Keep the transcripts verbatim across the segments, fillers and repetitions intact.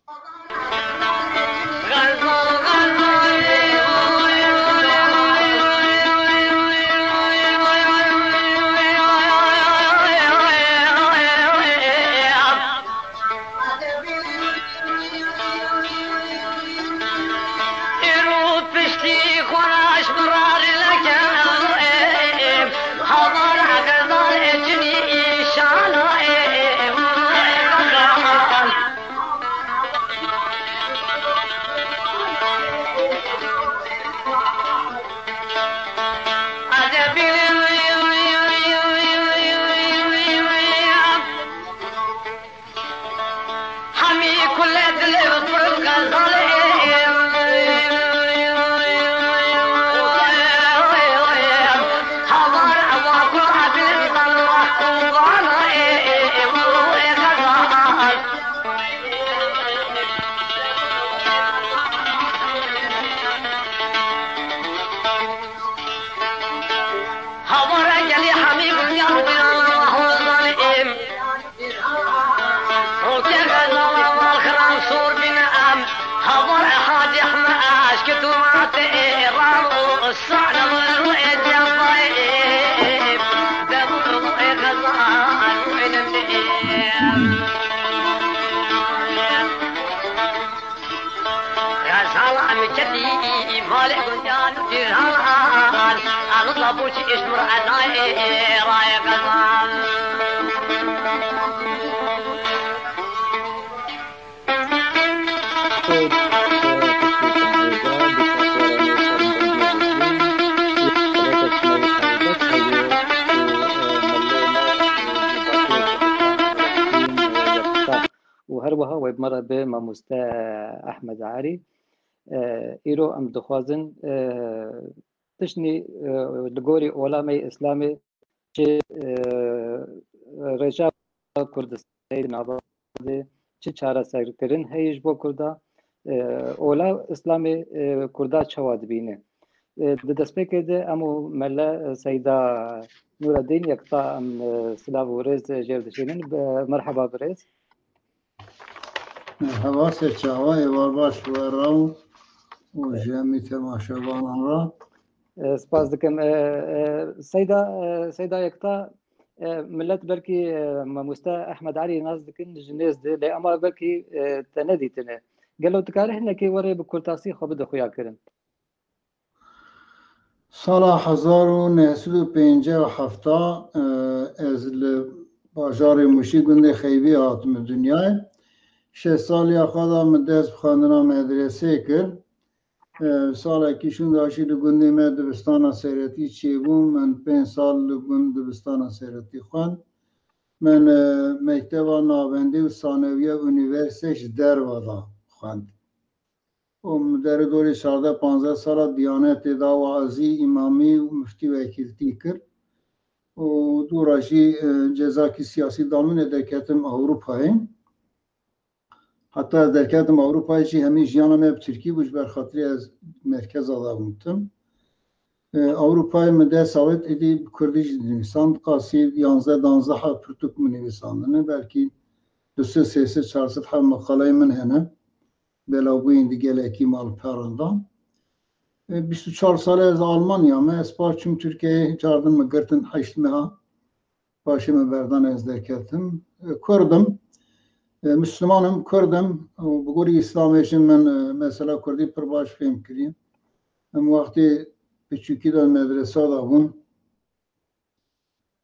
û her wiha we bi me re bi mamoste Ehmed Erî. E, îro em dixwazin, e, tiştî, e, li gorî olamê Îslamê çi, e, rêça Kurdistanê di nava de çi çareserkirin heye ji bo Kurda, e, ola Îslamê, e, Kurda çawa dibîne? E, di destpêkê de em û Mele Seyda Nûreddîn yekta em, e, silav û rêz jê re dişînin. Be-, merheba birêz. Merhaba, serçava, êvar baş we re û, û ji hemî temaşevanan re. E, spas dikim. E, e, Seyda, e, Seyda Yekta, e, millet belkî, e, mamoste Ehmed Erî nas dikin ji nêz de, lê ema belkî, e, te nedîtine. Gelo tu karî hinekî werê bi kurtasî xwe bide xuyakirin? Sala hezar û neh sed û pêncî û heft, e, ez li bajarê Mûşî gundê Xeybî hatime dinyayê. Şeş saliya xwe de min dest bi xwendina medresê kir. E, salekî şûnda jî li gundê me dibistana Sêretî çêbû. Min pênc sal li gund dibistana Sêretî xwend. Min, e, mekteba navendî û sanewiya unîversîte ji derve de xwend. û min derê dorê çardeh panzdeh sala Diyanetê da, wazî, îmamî û miftî wekîltî kir. Û dû re jî, e, cezakî siyasî da min, ê derketim Ewropayê. Heta ez derketim Ewropayê jî hemî jiyana me bi tirkî bû, ji ber xatirê ez merkeza da bûm tim. E, Ewropayê min deh sawet êdî bi kurdî jî dinivîsand, qasî yanzdeh danzdeh heb pirtûk min nivîsandine, belkî du sed, sê sed, çar sed heb meqaleyê min hene. Belavbûyên di gelekî malperan de. E, bîst û çar sal e ez Almanya me, ez paş çûm Tirkiyeyê, çardin min girtin heşt meha. Paşê min berdan ez derketim. E, Kurd im. E, Misliman im, Kurd im. Û bi gorî Îslamê jî min, e, mesela Kurdî pir baş fêm kiriye. Em wextê piçûkî de medresa de bûn.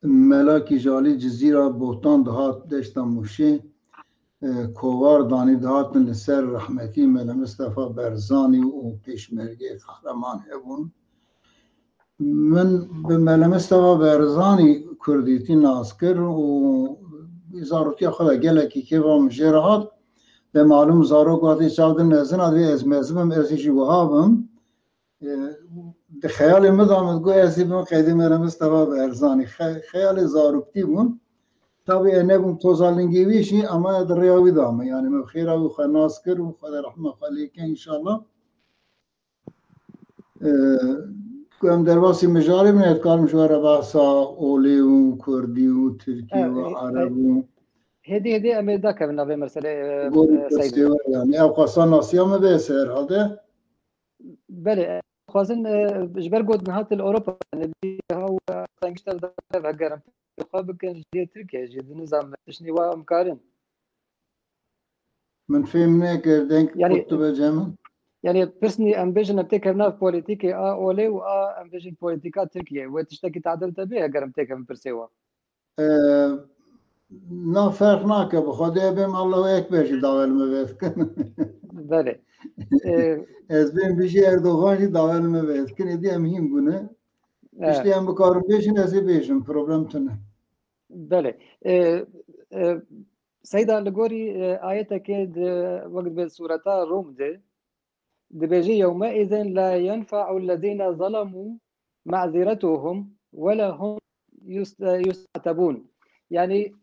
Mela Kîjalî Cizîra Botan dihat deşta Mûşê, e, kovar danî dihatin li ser rehmetî Mele Mistefa Berzanî û pêşmergeyê qehreman hebûn. Min bi Mele Mistefa Berzanî kurdîtî nas kir û zarotiya xwe de gelekî kêfa min jê re hat. De malûm zarok wextê çav din mezin a, divê ez mezin bim, ez jî wiha bim. E, di xeyalê min de min got, ez ê bim qeydê Mele Mistefa Berzanî. Xe-, xeyalê zaroktî bûn. Tabî ez nebûm toza lingê wî jî, ama di rêya wî de me. Yanî min bi xêra wî xwe nas kir û Xwedê rehma xwe lê ke înşallah. E, ku em derbasî mijarê bin, ez dikarim ji we re behsa olê û kurdî û tirkî û ereb û Hêdî hêdî em ê dakevin navê meselê, e, Gorî e, Seyda. Pirsê we, yani ew xwestan nasiya me bê ser herhalde. Belê, xwazin, e, ji ber got niha li Ewropa, yani, bi hew, e, tengişte de hegerin, xwe bikin ji Tirkiye jî, di nizam tiştî wa em karin. Min fêm nekir, deng Yani, qut dibe cem min. Yani, pirsnî em bêjin em têkevin nav polîtîkê a olê û a em bêjin polîtîka Tirkiye. Wê tiştekî tadil te bê, heger em têkevin pirsê wa. Ee, na ferq nake, bi Xwedê bêm Allahu Ekber jî dawel me vê dikin. Belê. Ee, Ez bêm bijî Erdogan jî dawel me vê dikin. Êdî em hîn bûne. Evet. Tiştê em bikarin bêjin, ez ê bêjim. Problem tune. Belê. Ee, e, Seyda, li gorî, e, ayetekê di, wek di sureta Rum de, dibêje, "Yewme izin la yenfe'u lezîne zalemû me'ziretuhum ve la hum yus-, e, yusta'tebûn." Yani,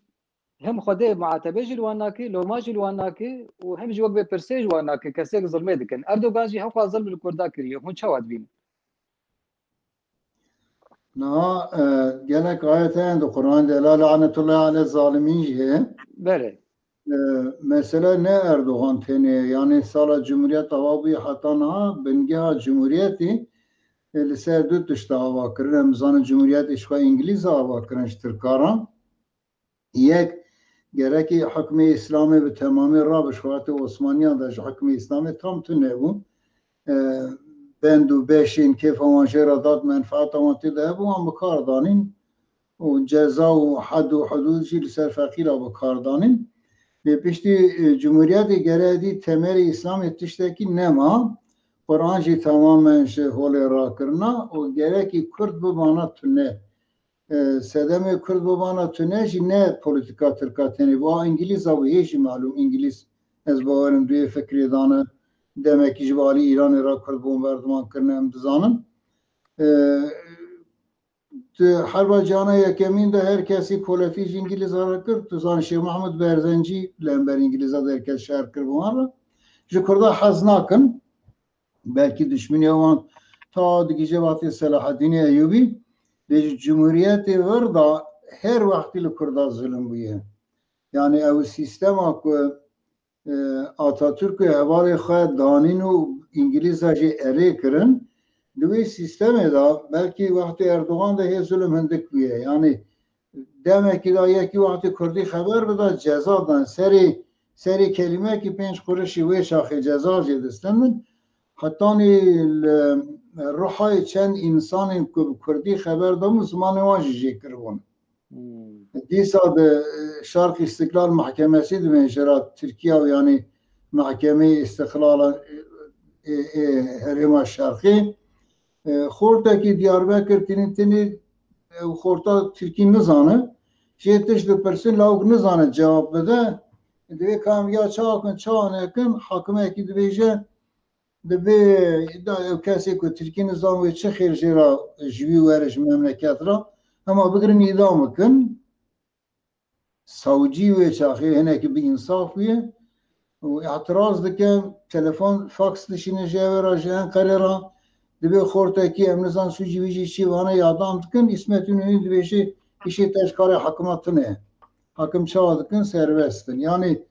hem Xwedê muatebe jî li wan nake, loma jî li wan nake û hem jî wek bê pirsê ji wan nake, kesê ku zilmê dikin. Erdogan jî hewqa zilm li Kurda kiriye. Hûn çawa dibînin? Niha, e, gelek ayet hene di Quran de, "Ela lanetullahi ale zalimîn" jî heye. Belê. E, mesele ne Erdogan tenê ye. Yani sala Cumhuriyeta wa bûye heta niha bingeha Cumhuriyetê, e, li ser du tişta ava kirin. Em zanin Cumhuriyet ji xwe Îngilîz ava kirin ji Tirkaran. Yek, gerekî hikmê Îslamê bi temamî rabe, ji xwe hatê Osmaniyan de ji hikmê Îslamê tam tune bû. E, bend û beşên kêfa wan jê re dat, menfaeta wan tê de hebû, wan bi kar danîn û ceza û hed û hudûd jî li ser feqîra bi kar danîn. Lê piştî, e, Cumhuriyetê gere dî temelê Îslamê tiştekî nema. Quran jî temamen ji holê rakirina û gerekî Kurd bibana tune. E, sedemê Kurd bibana tune jî ne polîtîka Tirka tenê bû. A Îngilîza bû, hê jî malûm Îngilîz, ez bawerim, duyê fikrê dane, demekî ji bo alî Îranê re Kurd bomberdiman kirine, em dizanin. E, di Herba Cihana Yekemîn de her kesî koletî ji Îngilîza re kir. Tu zanî Şêx Mehmûd Berzencî li hember Îngilîza derket, şer kir bi wan re. Ji Kurda hez nakin. Belkî dişminiya wan ta digihîje wextê Selahaddînê Eyûbî, lê ji Cumhuriyetê vir de her wextî li Kurda zulm bûye. Yani ew sîstema ku, e, Atatürk û hevalê xwe danîn û Îngilîza jî erê kirin, di wê sîstemê de belkî wextê Erdogan de hê zulm hindik bûye. Yani demekî de yekî wextê Kurdî xeber bida, ceza dan. Serê, serê kelîmekî pênc qurişî wê çaxê ceza jê distendin. Hetanî li Ruhayê çend însanên ku bi Kurdî xeber dabûn, zimanê wan jî jê kiribûn. Hmm. Dîsa di, e, Şarq Îstiklal Mahkemesî dibên jê re Tirkiya û, yanî Mahkemeyê Îstiklala, e, e, Herêma Şarqê, e, xortekî Diyarbekir tinî tinî, e, xorta Tirkî nizane. Jê tişt dipirsin, lawik nizane cewab bide. Divê ka em ya çawa kin, çawa nekin, hakimekî dibêje, dibê da ew kesê ku Tirkî nizan wê çi xêr jê re ji wî were ji memleket re, hema bigirin îdam bikin. Sawcî wê çaxê hinekî bi însaf bûye û îtiraz dike, telefon, faks dişîne ji ewê re, ji Enqerê re, dibê xortekî, em nizan sûcî wî jî çi, vane îdam dikin, Îsmet Înonî dibêje, îşê te ji karê hakima tune ye. Hakim çawa dikin? Serbest in. Yanî,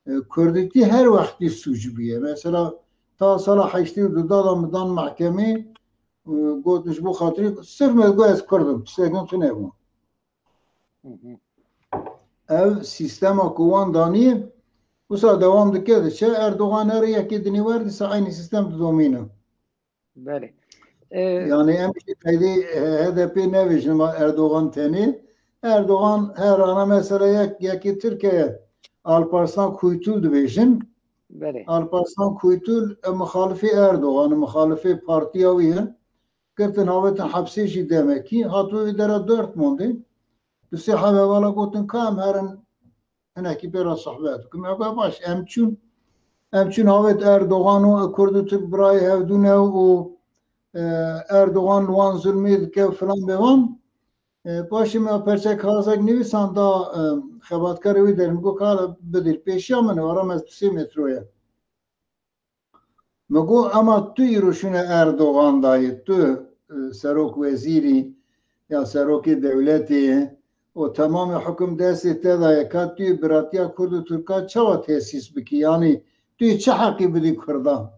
e, Kurdîtî her wextî sûc bûye. Mesela ta sala heştê û du de min dan mehkemê, e, got, ji bo xatirî, sirf me got ez Kurd im, tiştek din tune bû. Hı hı. Ev sîstema ku wan daniye, wisa dewam dike, diçe. Erdogan here yekê dinê wer, dîsa eynî sîstem didomîne. Belê. E, Yani em jî qeydê, e, H D P nebêjin, ma Erdogan tenê. Erdogan her ana mesela yek, yekê Tirkiye, Alparslan Kuytul dibêjin. Belê. Alparslan Kuytul, e, muxalifê Erdogan, muxalifê partiya wî ye. Girtin, havetin hepsê jî demekî. Hat wê dera Dortmundê. Du sê heb hevala gotin, ka em herin hinekî pê re sohbet bikin. Me got, baş, em çûn. Em çûn, havet Erdogan û Kurd û Tirk birayê hevdû ne û, e, Erdogan li wan zulmê dike filan bêvan. E, paşê me perçek hazek nivîsan da, e, xebatkarê wî derin. Got, ka bidîr pêşiya min, ara me du sê metroye. Me got, ema tu îro şûne Erdogan dayê, tu, e, serok wezîrî ya serokê dewletê yê, û temamê hukum destê te de ye, ka tu yê biratiya Kurd û Tirka çawa tesîs bikî? Yanî tu yê çi heqî bidî Kurdan?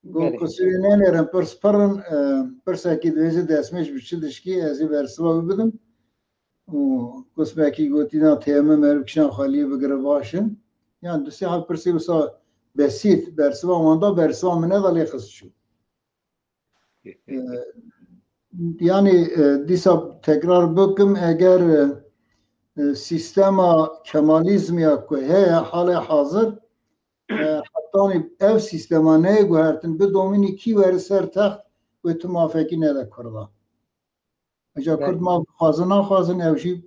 Got, Belê. Qusûrê nenêrin, pirs pir in, e, pirsekî divêjî destmêj bi çi dişkî, ez ê bersiva wî bidim. Û qismekî gotî na tême meriv kişan xweliyê bigire baş in. Yan du sê hal pirsê wisa besît, bersiva wan da, bersiva min neda lê xist çû. E, yanî, e, dîsa tekrar bikim, eger, e, e, sîstema kemalizmiya ku heye halê hazir, e, hetanî ev sîstema neyê guhertin, bi domînî kî were ser text wê tu mafekî nede Kurda. Eca Belê. Kurd maf dixwazin naxwazin, ew jî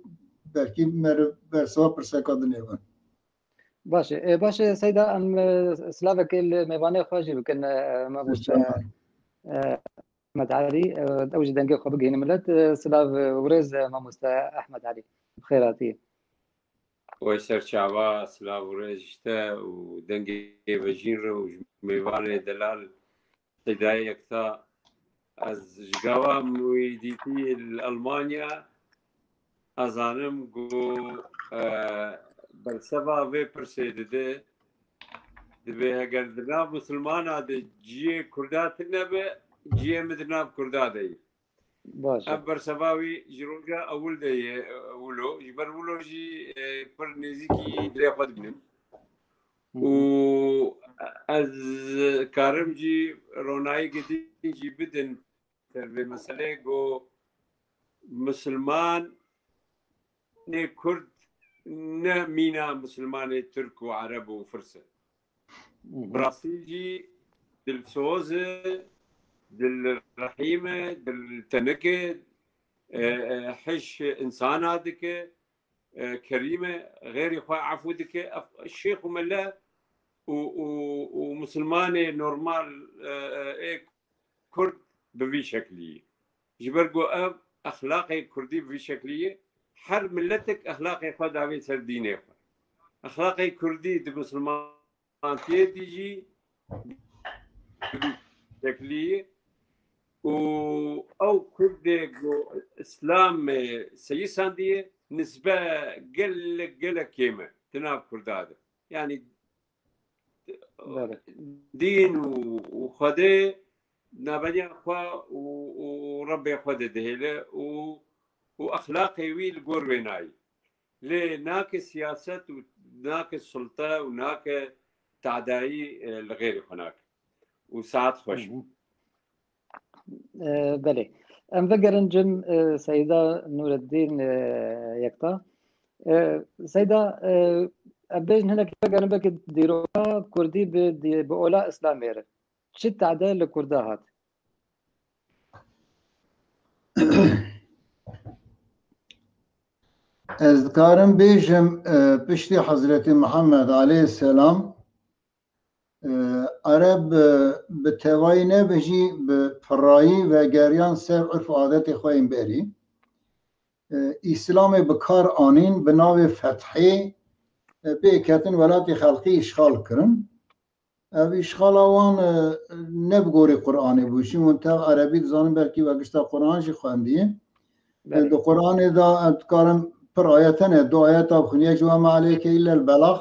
belkî meriv bersiva pirseka dinê bin. Baş e, e, baş e, Seyda, em, e, silavekê li mêvanê xwe jî bikin, e, mamoste, Selamet. E, Ehmed Elî, e, ew jî dengê xwe bigihîne milet. E, silav, e, û rêz, e, mamoste Ehmed Elî. Bi xêr hatî. Wey serçava, silav û rêz ji te û dengê vejîn re û ji mêvanê delal Seydayê Yekta. Ez ji gava min wî dîtî li Almanya, ez zanim ku, e, bersiva vê pirsê dide, dibê heger di nav misilmana de ciyê Kurda tune be, ciyê min di nav Kurda de ye. Baş e. Ev bersiva wî ji roja ewil de ye, e, wilo. Ji ber wilo jî, e, pir nêzîkî dilê xwe dibînim. Hı hı. Û ez karim jî ronayî din jî bidin ser vê meselê, ku misilmanê Kurd ne mîna misilmanê Tirk û Ereb û Firs e. Hı hı. Bi rastî jî dilsoz e, dilrehîm e, diltenik e, e, e, hiş insana dike, e, kerîm e, xêrê xwe efû dike. Ev şêx û mele û, û, û misilmanê normal, e, e, ê Kurd bi vî şeklî ye. Ji ber ku ev exlaqê Kurdî bi vî şeklî ye, her miletek exlaqê xwe davê ser dînê xwe. Exlaqê Kurdî di misilmantiyê de jî bi vî şeklî ye û ew Kurdê ku Îslamê seyisandiye, nisbe gelek, gelek kêm e di nav Kurda de. Yanî Belê. Dîn û, û Xwedê nabeniya xwe û, û Rebbê xwe de dihêle û, û exlaqê wî li gor wê nayê. Lê nake siyaset û nake sulte û nake tadayî, e, li xêrê xwe nake. Û saet xweş. Hı hı. E, belê. Em vegerin cem, e, Seyda Nûreddîn, e, Yekta. E, Seyda, e, em bêjin hinek vegerin belkî dîroka Kurdî bi, di, bi ola Îslamê re. Çi tade li Kurda hat? Ez dikarim bêjim, e, piştî Hezretî Mihemed aleyhisselam, e, Ereb, e, bi tevayî nebe jî bi pirayî vegeriyan ser urf û adetê xwe yên berî. E, Îslamê bi kar anîn, bi navê fethê, e, pê ketin welatê xelkê îşxal kirin. Ev îşxala wan, e, ne bi gorî Qur'anê bû. Çimkî hûn tev Erebî dizanin, belkî we gişta Qur'an jî xwendiye. E, Belê. Di Qur'anê de, e, dikarim pir ayet hene, du ayeta bixwin. Yek ji we, "Ma aleyke illel belax."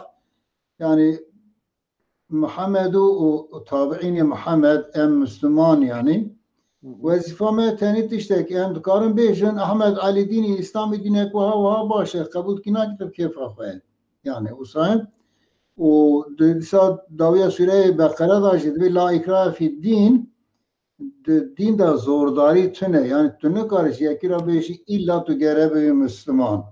Yanî Muhammed û, û, û tabiînê Muhammed, em Müslüman yanî. Hı hı. Wezîfa me tenê tiştek, em dikarin bêjin, Ahmed Elî dînî Îslamê dînek wiha wiha baş e, qebûl dikî nakî, tev kêfa xwe ye. Yanî, wisa ye. Û di dîsa dawiya sûreyê Beqere de jî dibê, "La ikrahe fî dîn", di dîn de zordarî tune. Yanî, tu nikarî ji yekî re bêjî, "Îlla tu gere bibî Müslüman."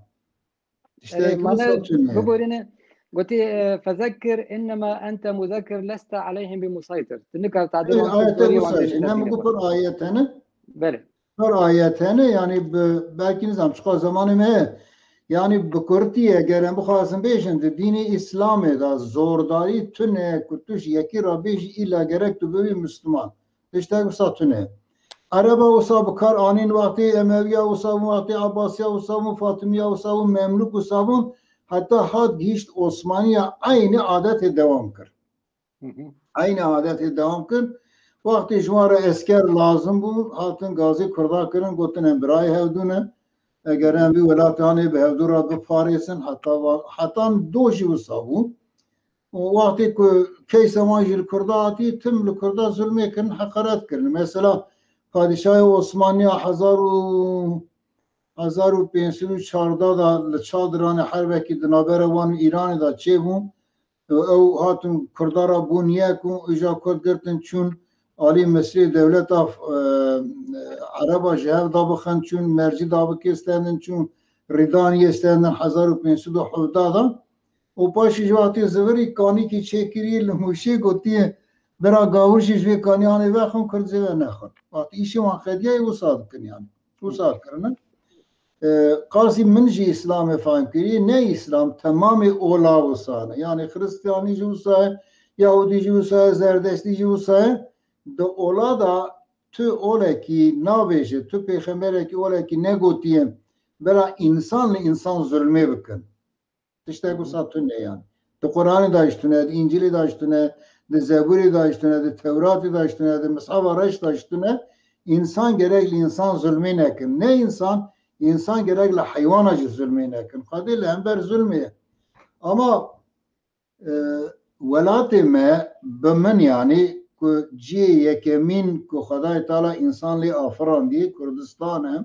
Îşte, Erê, mane, wisa tune. Biborîne, gotî, e, "Fezekkir innema ente muzekkir leste aleyhim bi musaytir." Tu nikar tadê Ê, wan ayete kurtarî wan wisa têne jî, ne mi têne got wan. Pir ayet hene? Belê. Pir ayet hene, yanî bi, belkî nizam çiqa zamanê me heye. Yanî bi kurtî, eger em bixwazin bêjin, di dînê Îslamê de zordarî tune ku tu ji yekî re bêjî, îlla gerek tu bibî Müslüman. Tiştek wisa tune. Ereba wisa bi kar anîn, wextê Emewiya wisa bûn, wextê Abbasiya wisa bûn, Fatimiya wisa bûn, Memlûk wisa bûn, heta hat gihîşt Osmaniya, eynî adetê dewam kir. Hı hı. Eynî adetê dewam kir. Wextê ji wan re esker lazim bû, hatin gazê Kurda kirin, gotin, "Em birayê hevdû ne." Eger em vî welatê anê bi hevdû re biparêzin, heta va-, heta do jî wisa bû. Û wextê ku keysa wan jî li Kurda hatî, tim li Kurda zulmê kirin, heqaret kirin. Mesela, padîşahê Osmaniya hezar û, hezar û pênc sed û çardeh de li Çadiranê herbekî di navbera wan û Îranê de çêbû. Ew hatin Kurda re bûn yek û îja Kurd girtin çûn alî Misrê dewleta, e, Ereba ji hev da bixin çûn, mercî da bikê stendin çûn, rîdaniyê stendin hezar û pênc sed û hevdeh de. Û paşê ji wextê zivirî kanîkî çêkirî li Mûşê gotiye, bira gawir jî ji vê kaniyanê vexin, Kurd zêde nexin. Wextê îşê wan qediyayê wisa dikin yani. Wisa kirine. E, qasî min jî Îslamê fehm kirî, ne Îslam, temamê ola wisa ne. Yani Xristiyanî jî wisa ye, Yahudî jî wisa ye, Zerdeştî jî wisa ye. Di ola da tu olekî nabêje, tu pêxemberekî olekî negotiye, bela însan li însan zulmê bikin. Tiştek wisa tune yani. Di Quranê de jî tune, di Încîlê de jî tune, di Zeburê de jî tune, di Tewratê de jî tune, di Mishefa Reş de jî tune. Însan gerek li însan zulmê nekin. Ne însan, însan gerek li heywana jî zulmê nekin. Xwedê li hember zulmê ye. Ama, e, welatê me bi min yani ku cihê yekemîn ku Xwedayê Teala însan lê afirandiye Kurdistan e.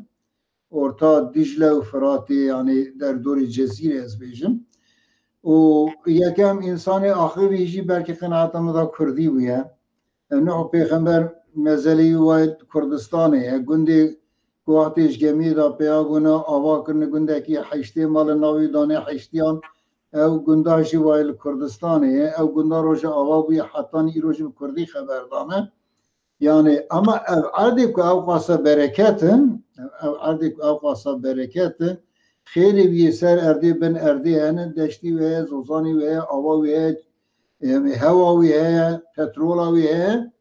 Orta Dicle û Firatê, yani derdorê Cezîrê ez bêjim. Û yekem însanê axivî jî belkî qenaeta min de Kurdî bûye. Nuh pêxember mezelê wî wayê Kurdistanê ye. Gundê ku wextê ji gemiyê de peya bûne, ava kirine gundekî heştê, mala navî dane Heştiyan. Ew gunda jî wayê li Kurdistanê ye. Ew gunda roja ava bûye, hetanî îro jî bi Kurdî xeber dane. Yani, ama ev erdê ku ew qasa bereket in, ev erdê ku ew qasa bereket in, xêrê wî yê ser erdê, bin erdê hene, deştî wê heye, zozanî wê heye, ava wê heye, em, hewa wî heye, petrola wî heye.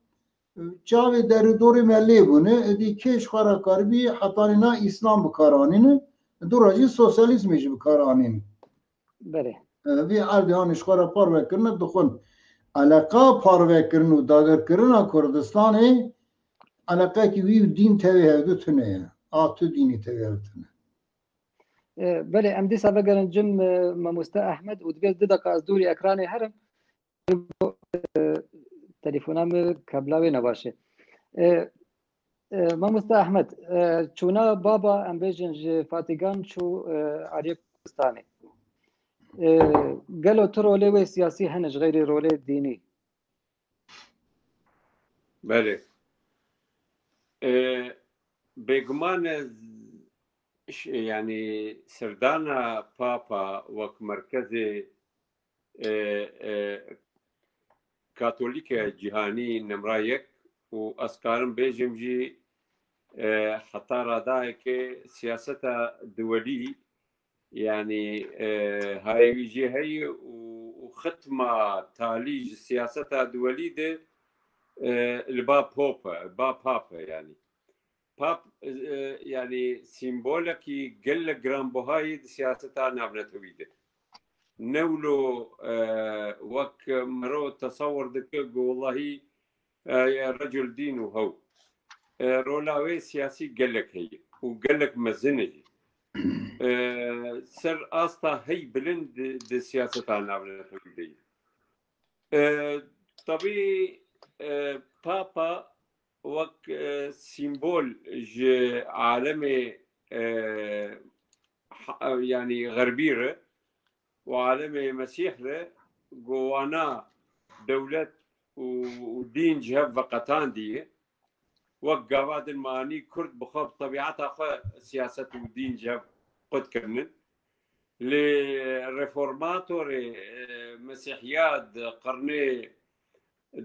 Çavê derûdorê me lê bûne, êdî kê ji xwe re karibî hetanî na Îslam bi kar anîne, dû re jî sosyalîzmê jî bi kar anîne. Belê. E, vî erdê anî ji xwe re parve kirine, dixwin. Eleqa parvekirin û dagirkirina Kurdistanê, eleqekî wî û dîn tevê hevdu tune ye. A tu dînî tevê hevdu tune. E, belê, em dîsa vegerin cem, e, mamoste Ehmed û divê du deqa ez dûrî ekranê herim. E, telefona min kebla wê ne baş e. E, e, mamoste Ehmed, e, çûna baba, em bêjin, ji Fatîgan çû, e, aliyê Kurdistanê. E, gelo tu rolê wê siyasî hene ji xeyrê rolê dînî? Belê. E, bêguman e, ş-, yani serdana Papa wek merkezê, e, e, Katolîke cîhanî nemra yek û ez karim bêjim jî, e, heta radayeke siyaseta duwelî, yani, e, hayê wî jê heye û, û xitma talî ji siyaseta duwelî de, e, li ba Pope, ba Pape yani. Pap, e, yani sîmbolekî gelek giranbuha ye di siyaseta navnetewî de. Ne wilo, e, wek mero tesewir dike ku wellahî, e, recul dîn û hew. E, rola wê siyasî gelek heye û gelek mezin e jî. E, ser asta hey bilind di, di siyaseta navnetewî de ye. E, tabî, e, Papa wek, e, sîmbol ji alemê, e, ha-, yanî xerbî re û alemê Mesîh re ku wana dewlet û, û dîn ji hev veqetandiye. Wek gava din manî Kurd bi xwe, bi tebiata xwe siyaset û dîn ji hev qut kirinin. Lê reformatorê, e, Mesîhiya di qirnê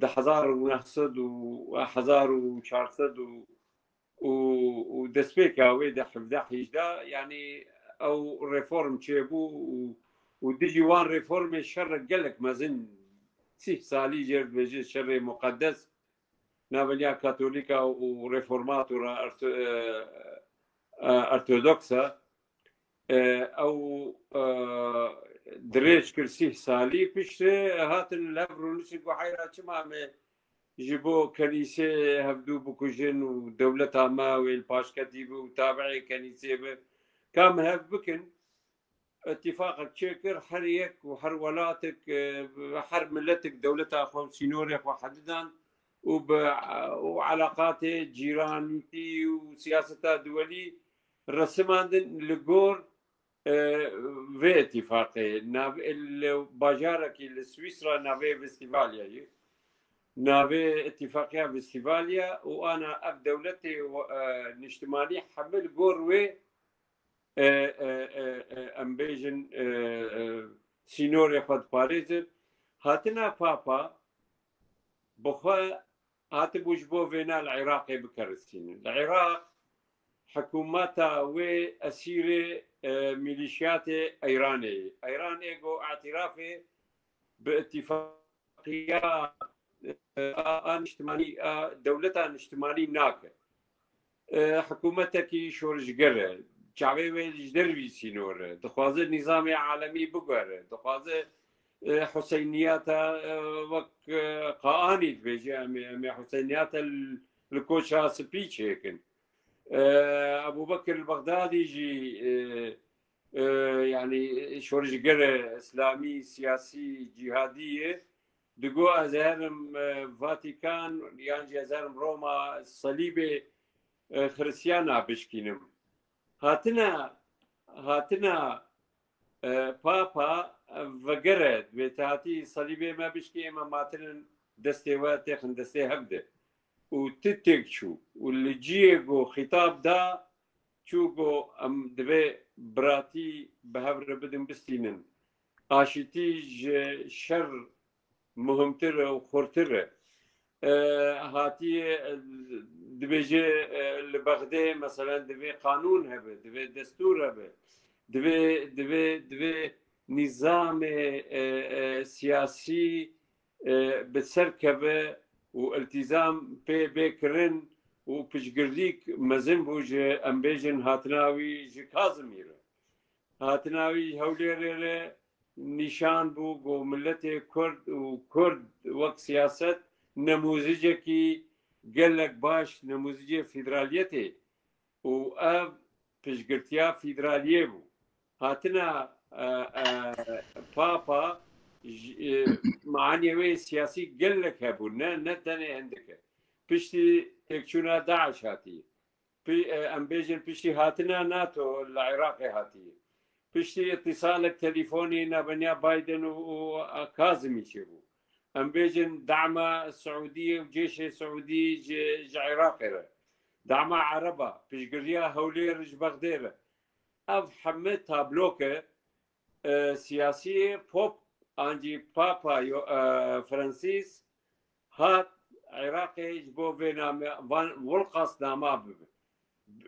di hezar û neh sed û hezar û çar sed û, û, û destpêka wê di hevdeh hejde, yanî ew reform çêbû û, û dijî wan reformê şerek gelek mezin sîh salî jê re dibêje şerê muqedes navbeniya Katolîka û Reformatora Orto-, e, e, Ortodoksa, e, ew, e, dirêj kir sîh salî. Piştre hatin li hev rûniştin ku heyra çima me ji bo kenîsê hevdû bikujin û dewleta me wê li paşketî bi û tabi'ê kenîsê bi. Ka min hev bikin, îtîfaqek çêkir, her yek û her welatek, e, her miletek dewleta xwe û sînorê xwe hedidan û bi, û eleqatê cîranîtî û siyaseta duwelî resimandin li gor, e, vê îtîfaqê. Nav-, li bajarekî li Swîsra navê Westfalyayê. Navê îtîfaqiya Westfalya û ana ev dewletê, e, niştimanî hemî li gor wê e, e, e, e, em bêjin, e, e, sînorê xwe diparêzin. Hatina Papa bi xwe hatibû ji bo vêna li Iraqê bikerisînin. Li Iraq hikûmeta wê esîrê, e, milîşiyatê Eyranê ye. Eyran ê ku îtirafê bi îtîfaqiya, e, a, a niştimanî, a dewleta niştimanî nake. E, hikûmetekî şorişger e. Çavê wê ji dervî sînor e. Dixwaze nîzamê alemî biguhere. Dixwaze, e, Huseyniyata, e, wek, e, Qaanî dibêje, em ê, em ê Huseyniyata li, li Koça Spî çêkin. E, Ebû Bekir li Bexdadî jî, e, e, yanî şorişger e, îslamî, siyasî, cîhadî ye. Digo ez herim, e, Vatikan yan jî ez herim Roma, selîbê, e, Xiristiyana bişkînim. Hatina, hatina, e, Papa, e, vegere, divê te hatî selîbê me bişkî, ême matinin destê we têxin destê hev de. Û ti têk çû. Û li ciyê ku xîtab da, çû ku em divê biratî bi hev re bidin bistînin. Aşitî ji şer muhimtir e û xurtir e. E, hatiye, e, dibêje, e, li Bexdê, meselen, divê qanûn hebe, divê destûr hebe, divê, divê, divê nîzamê, e, e, siyasî, e, bi ser keve û îltîzam pê bê kirin û piştgirtîk mezin bû ji, em bêjin, hatina wî ji Kazimî re. Hatina wî Hewlêrê re nîşan bû ku miletê Kurd û Kurd wek siyaset nemûzicekî gelek baş, nemûzicê federaliyetê û ev piştgirtiya federaliyê bû. Hatina, e, e, Papa ji, e, maniyê wê siyasî gelek hebû, ne, ne tenê hindik e. Piştî têkçûna DAIŞ hatî. Pi-, e, em bêjin piştî hatina NATO li Iraqê hatiye. Piştî îtîsalek telîfonî nabeniya Biden û, û, e, Kazimî çêbû. Em bêjin dama Siûdiyê û cêşê Siûdî ji, ji Iraqê re. Dama Ereba, piştgiriya Hewlêr ji Bexdê re. Ev heme tabloke, e, siyasî, Pop, an jî Papa yo, e, Fransîs hat Iraqê ji bo vê name, van Wilqas nama bibe.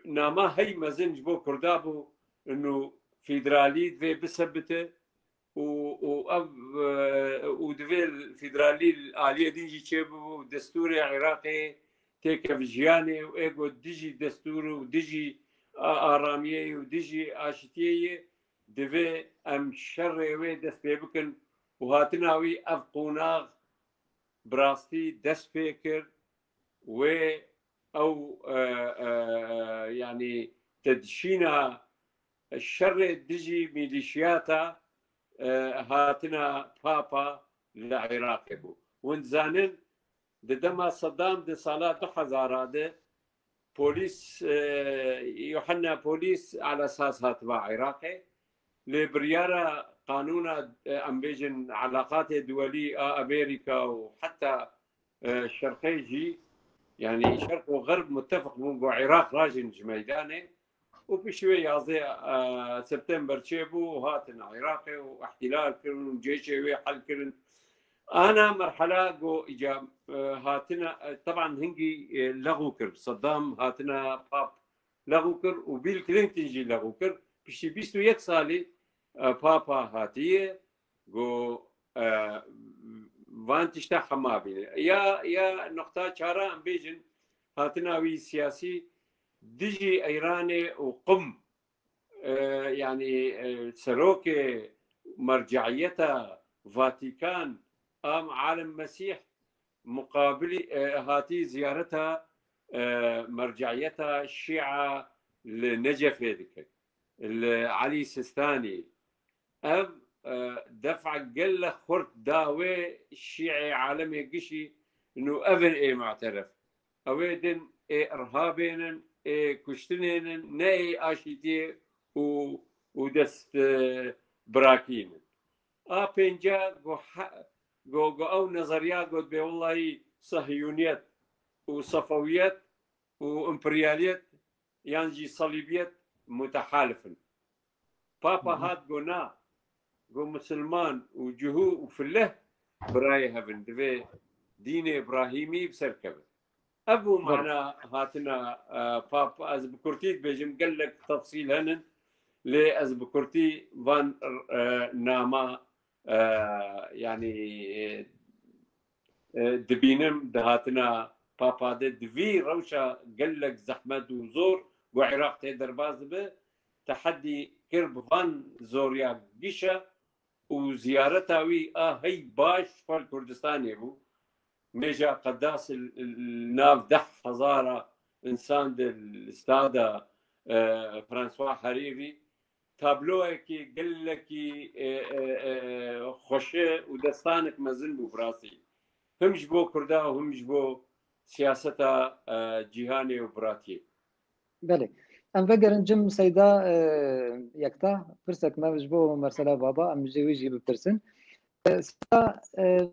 Nama hey mezin ji bo Kurda bû, inu federalî divê bisebite û, û ev, e, û divê federalî li aliyê din jî çêbibe û destûrê Iraqê têkeve jiyanê û ê ku dijî destûr û dijî a-, aramiyê û dijî aşitiyê ye, divê em şerê wê dest pê bikin û hatina wî ev qonax bi rastî dest pê kir. Wê ew, e, e, yanî tedşîna şerê dijî mîlîşiyata, e, hatina Papa li Iraqê bû. Hûn dizanin, di dema Saddam di sala du hezara de polîs, e, Yuhanna polîs alasas hatiba Iraqê. Lê biryara qanûna, e, em bêjin elaqatê duwelî a Amerîka û heta, e, Şerqê jî, yanî Şerq û Xerb mutefeq bûn ku Iraq rajin ji meydanê û piştî wê yazdeh, e, September çêbû û hatin Iraqê û îhtilal kirin û cêşê wê hel kirin. Ana merhela ku îca, e, hatina, e, teban hingî, e, lexû kir. Saddam hatina Pap lexû kir û Bill Clinton jî lexû kir. Piştî bîst û yek salî, e, Papa hatiye, got, e, van tişta hema bîne. Ya, ya noqta çara em bêjin, hatina wî siyasî dijî Eyranê û Qum, e, yanî, e, serokê merceiyeta Vatikan, am Alim Mesîh muqabilî, e, hatî ziyareta, e, merceiyeta Şîa li Necefê dike. li Elî Sistanî. Ev, e, def'a gelek xurt da wê şî'ê alemê gişî, nû ev in ê mu'teref. Ew ê din ê irhabên in, ê kuştinên in, ne ê aşîtiyê û, û dest, e, birakîn in. A pênca go he-, go, go ew nezeriya got bê wellahî sehiyûniyet û sefewiyet û emperyaliyet yan jî salîbiyet mutehalif in. Papa Hı hı. hat go na, go misilman û cihû û fileh birayê hev in, divê dînê Îbrahîmî bi ser keve. Ev bû Belê. mana hatina, e, Papa, ez bi kurtî dibêjim, gelek tefsîl henin, lê ez bi kurtî van, e, nama, e, yanî, e, e, dibînim di hatina Papa de di vî rewşa gelek zehmet û zor ku Iraq tê derbas dibe, tehedî kir bi van zoriya gişa û ziyareta wî a hey baş xwe li Kurdistanê bû. Mêja qedas li, li nav deh hezara insan de li stada, e, François Harîrî tabloyekî gelekî, e, e, e, xweşe û destanek mezin bû bi rastî. Him ji bo Kurda û him ji bo siyaseta, e, cîhanê û biratiyê. Belê. Em vegerin cem Seyda, e, Yekta, pirsek me ji bo Mersela Baba, em ji wî jî bipirsin. E, Seyda, e,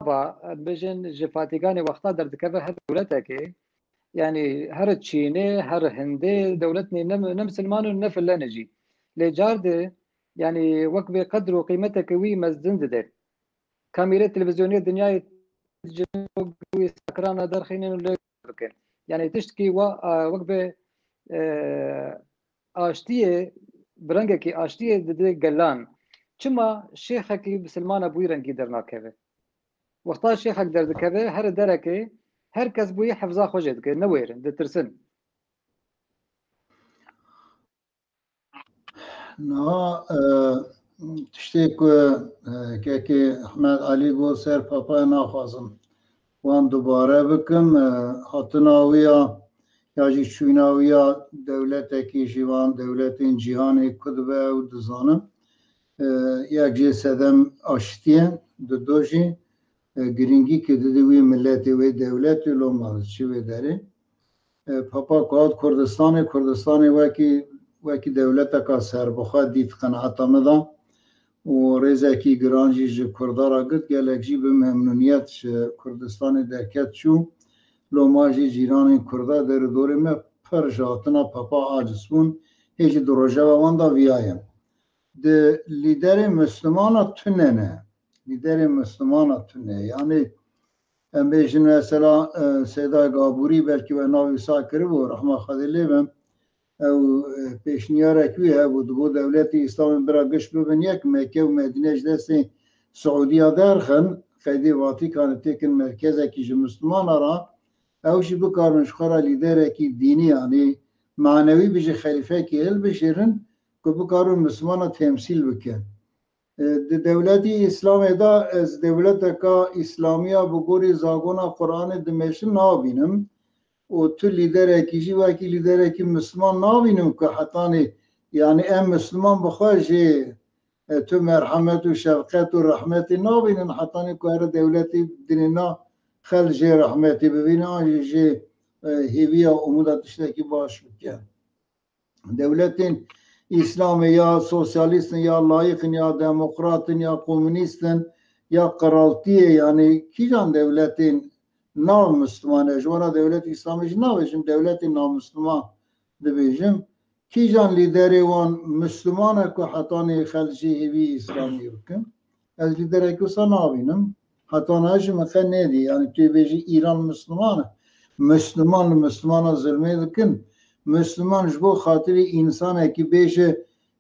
Baba, em bêjin ji Fatîganê wexta derdikeve her dewletekê, yanî her Çînê, her Hindê, dewletnê ne, ne misilman û ne file ne jî. Lê car de, yanî wek vê qedr û qîmeteke wî mezin dide. Kamîrê televîzyonê dinyayê ji wî sakrana derxînin û lê bikin. Yanî tiştkî wa, e, wek vê, e, aştiyê, bi rengekî aştiyê dide gelan. Çima şêxekî misilmana bi wî rengî dernakeve? Wexta şêxek derdikeve, here derekê, her kes bi wî hefza xwe jê dike, newêrin, ditirsin. Niha, e, tiştê ku, e, kekê Ehmed Elî got ser Papayê naxwazim wan dubare bikim, e, hatina wî ya, ya jî çûna wî ya dewletekî ji van dewletên cîhanê ku dibe ew dizanin. E, yek jê sedem aştiyê, dido jî, e, girîngî ku dide wî miletê, wê dewletê, loma çi wê derê. E, Papa ku hat Kurdistanê, Kurdistanê wekî, wekî dewleteka serbixwe dît qenaeta min de û rêzekî giran jî ji Kurda re girt, gelek jî bi memnûniyet ji Kurdistanê derket çû. Loma jî cîranên Kurda der û dorê me pir ji hatina Papa aciz bûn, hê jî di rojeva wan de viyaye. Di lîderê Mislimana tune ne. Lîderê Mislimana tune. Yanî em bêjin mesela, e, Seyda Gabûrî belkî we navê wisa kiribû, rehma Xwedê lê be. Ew, e, pêşniyarek wî hebû, digot dewletê Îslamê bira giş bibin yek, Mekke û Medîne ji destê Siûdiya derxin, qeydê Vatikanê têkin merkezekî ji Mislimana re, ew jî bikarin ji xwe re lîderekî dînî, yanî manewî bijî xelîfekî hilbijêrin ku bikarin Mislimana temsîl bikin. E, di dewletî Îslamê de ez dewleteka Îslamiya bi gorî zagona Quranê dimeşin nabînim û tu lîderekî jî wekî lîderekî Misliman nabînim ku hetanî, yanî em Misliman bi xwe jê, e, tu merhemet û şefqet û rehmetê nabînin hetanî ku here dewletê dinê na xel jê rehmetê bibîne an jî jê, e, hêviya umûda tiştekî baş bike. Dewletên Îslamê ya sosyalîst in, ya layîk in, ya demokrat in, ya komûnîst in, ya qiraltî ye, yanî kîjan dewletên nav Misliman e, ji wana dewletê Îslamê jî nabêjim, dewletên nav Misliman dibêjim. Kîjan lîderê wan Misliman e ku hetanê xelk jê hêvî Îslamî bikin? Ez lîderekî wisa nabînim. Heta niha jî min qe nedî. Yanî tu yê bêjî Îran Misliman e. Misliman li Mislimana zulmê dikin. Misliman ji bo xatirî însanekî bêje,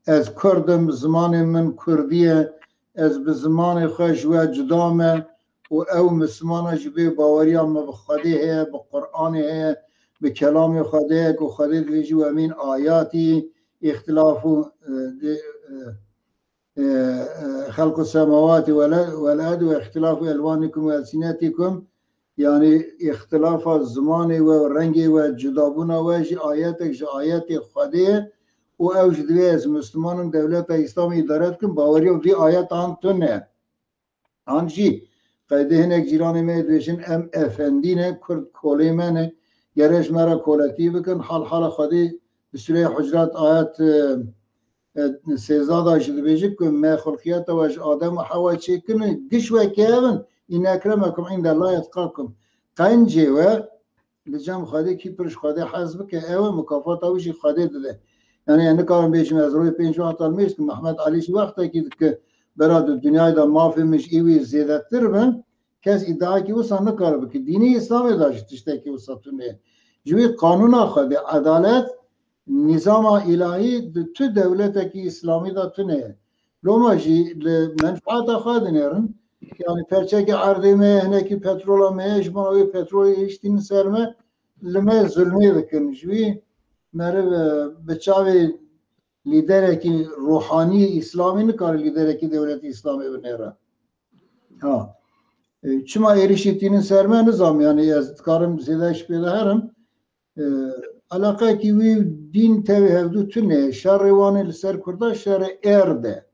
ez Kurd im, zimanê min Kurdî ye, ez bi zimanê xwe ji we cuda me û ew Mislimana ji bê baweriya me bi Xwedê heye, bi Quranê heye, bi kelamê Xwedê heye ku Xwedê dibêjî, "Ve min ayatî îxtilafu, e, de, e, e, e, xelqu semawati vel, vel ardi ve îxtilafu elwanikum ve elsinetikum." Yanî îxtilafa zimanê we û rengê we, cudabûna we jî ayetek ji ayetê Xwedê ye û ew jî divê ez Misliman im, dewleta Îslamê îdare dikim, baweriya vî ayetan tune. An jî qeydê hinek cîranê me dibêjin, em efendî ne, Kurd kolê me ne, gere ji me re koletî bikin, hal hala Xwedê di Sûreya Hucurat ayet, e, e, sêzdeh da jî dibêje ku me xulqiyeta we ji Adem û Hewa çêkin, giş wekî ev in, "Înne ekremekum îndellahî etqakum." Qencê we li cem Xwedê kî pir ji Xwedê hez bike, ew e, mukafata wî jî Xwedê dide. Yani, ez nikarim bêjim ez royê pênc wexta li mêj dikim, Mehmet Elî jî wextekî dike bera di dinyayê de mafê min ji î wî zêdetir be, kes îdiayekî wisa nikare bike. Dînê Îslamê de jî tiştekî wisa tune ye. Ji wî qanûna Xwedê, edalet, nîzama îlahî di tu dewletekî îslamî de tune ye. Loma jî li menfaeta xwe dinêrin. Yani perçekê erdê me ye, hinekî petrola me ye, ji bona wê petrolê êrîş tînin ser me, li me zulmê dikin. Ji wî meriv, e, bi çavê lîderekî ruhanî îslamî nikare lîderekî dewletî îslamê binêre. Ha. E, çima êrîşî tînin ser me nizam, yani ez dikarim zêde ji pê de herim. E, eleqekî wî dîn tevî hevdû tune. Şerê wan ê li ser Kurda şerê erd e.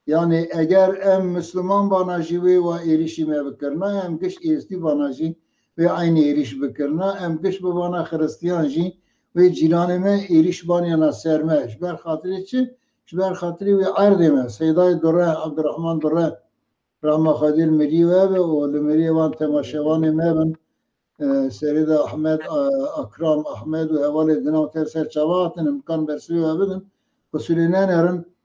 Yani eger em Misliman bana jî wê wa êrîşî me bikirina, em giş êzdî bana jî wê eynî êrîş bikirina, em giş bibana Xiristiyan jî wê cîranê me êrîş baniyana ser me. Ji ber xatirê çi? Ji ber xatirê wê erdê me. Seydayê Dure, Abdurrahman Dure, rehma Xwedê li mirî we be û li mirî wan temaşevanê me bin. E, Serê de Ahmed, e, Akram Ahmed û hevalê dina te ser çava hatin, em kan bersivê we bidin. Qusurê nenerin.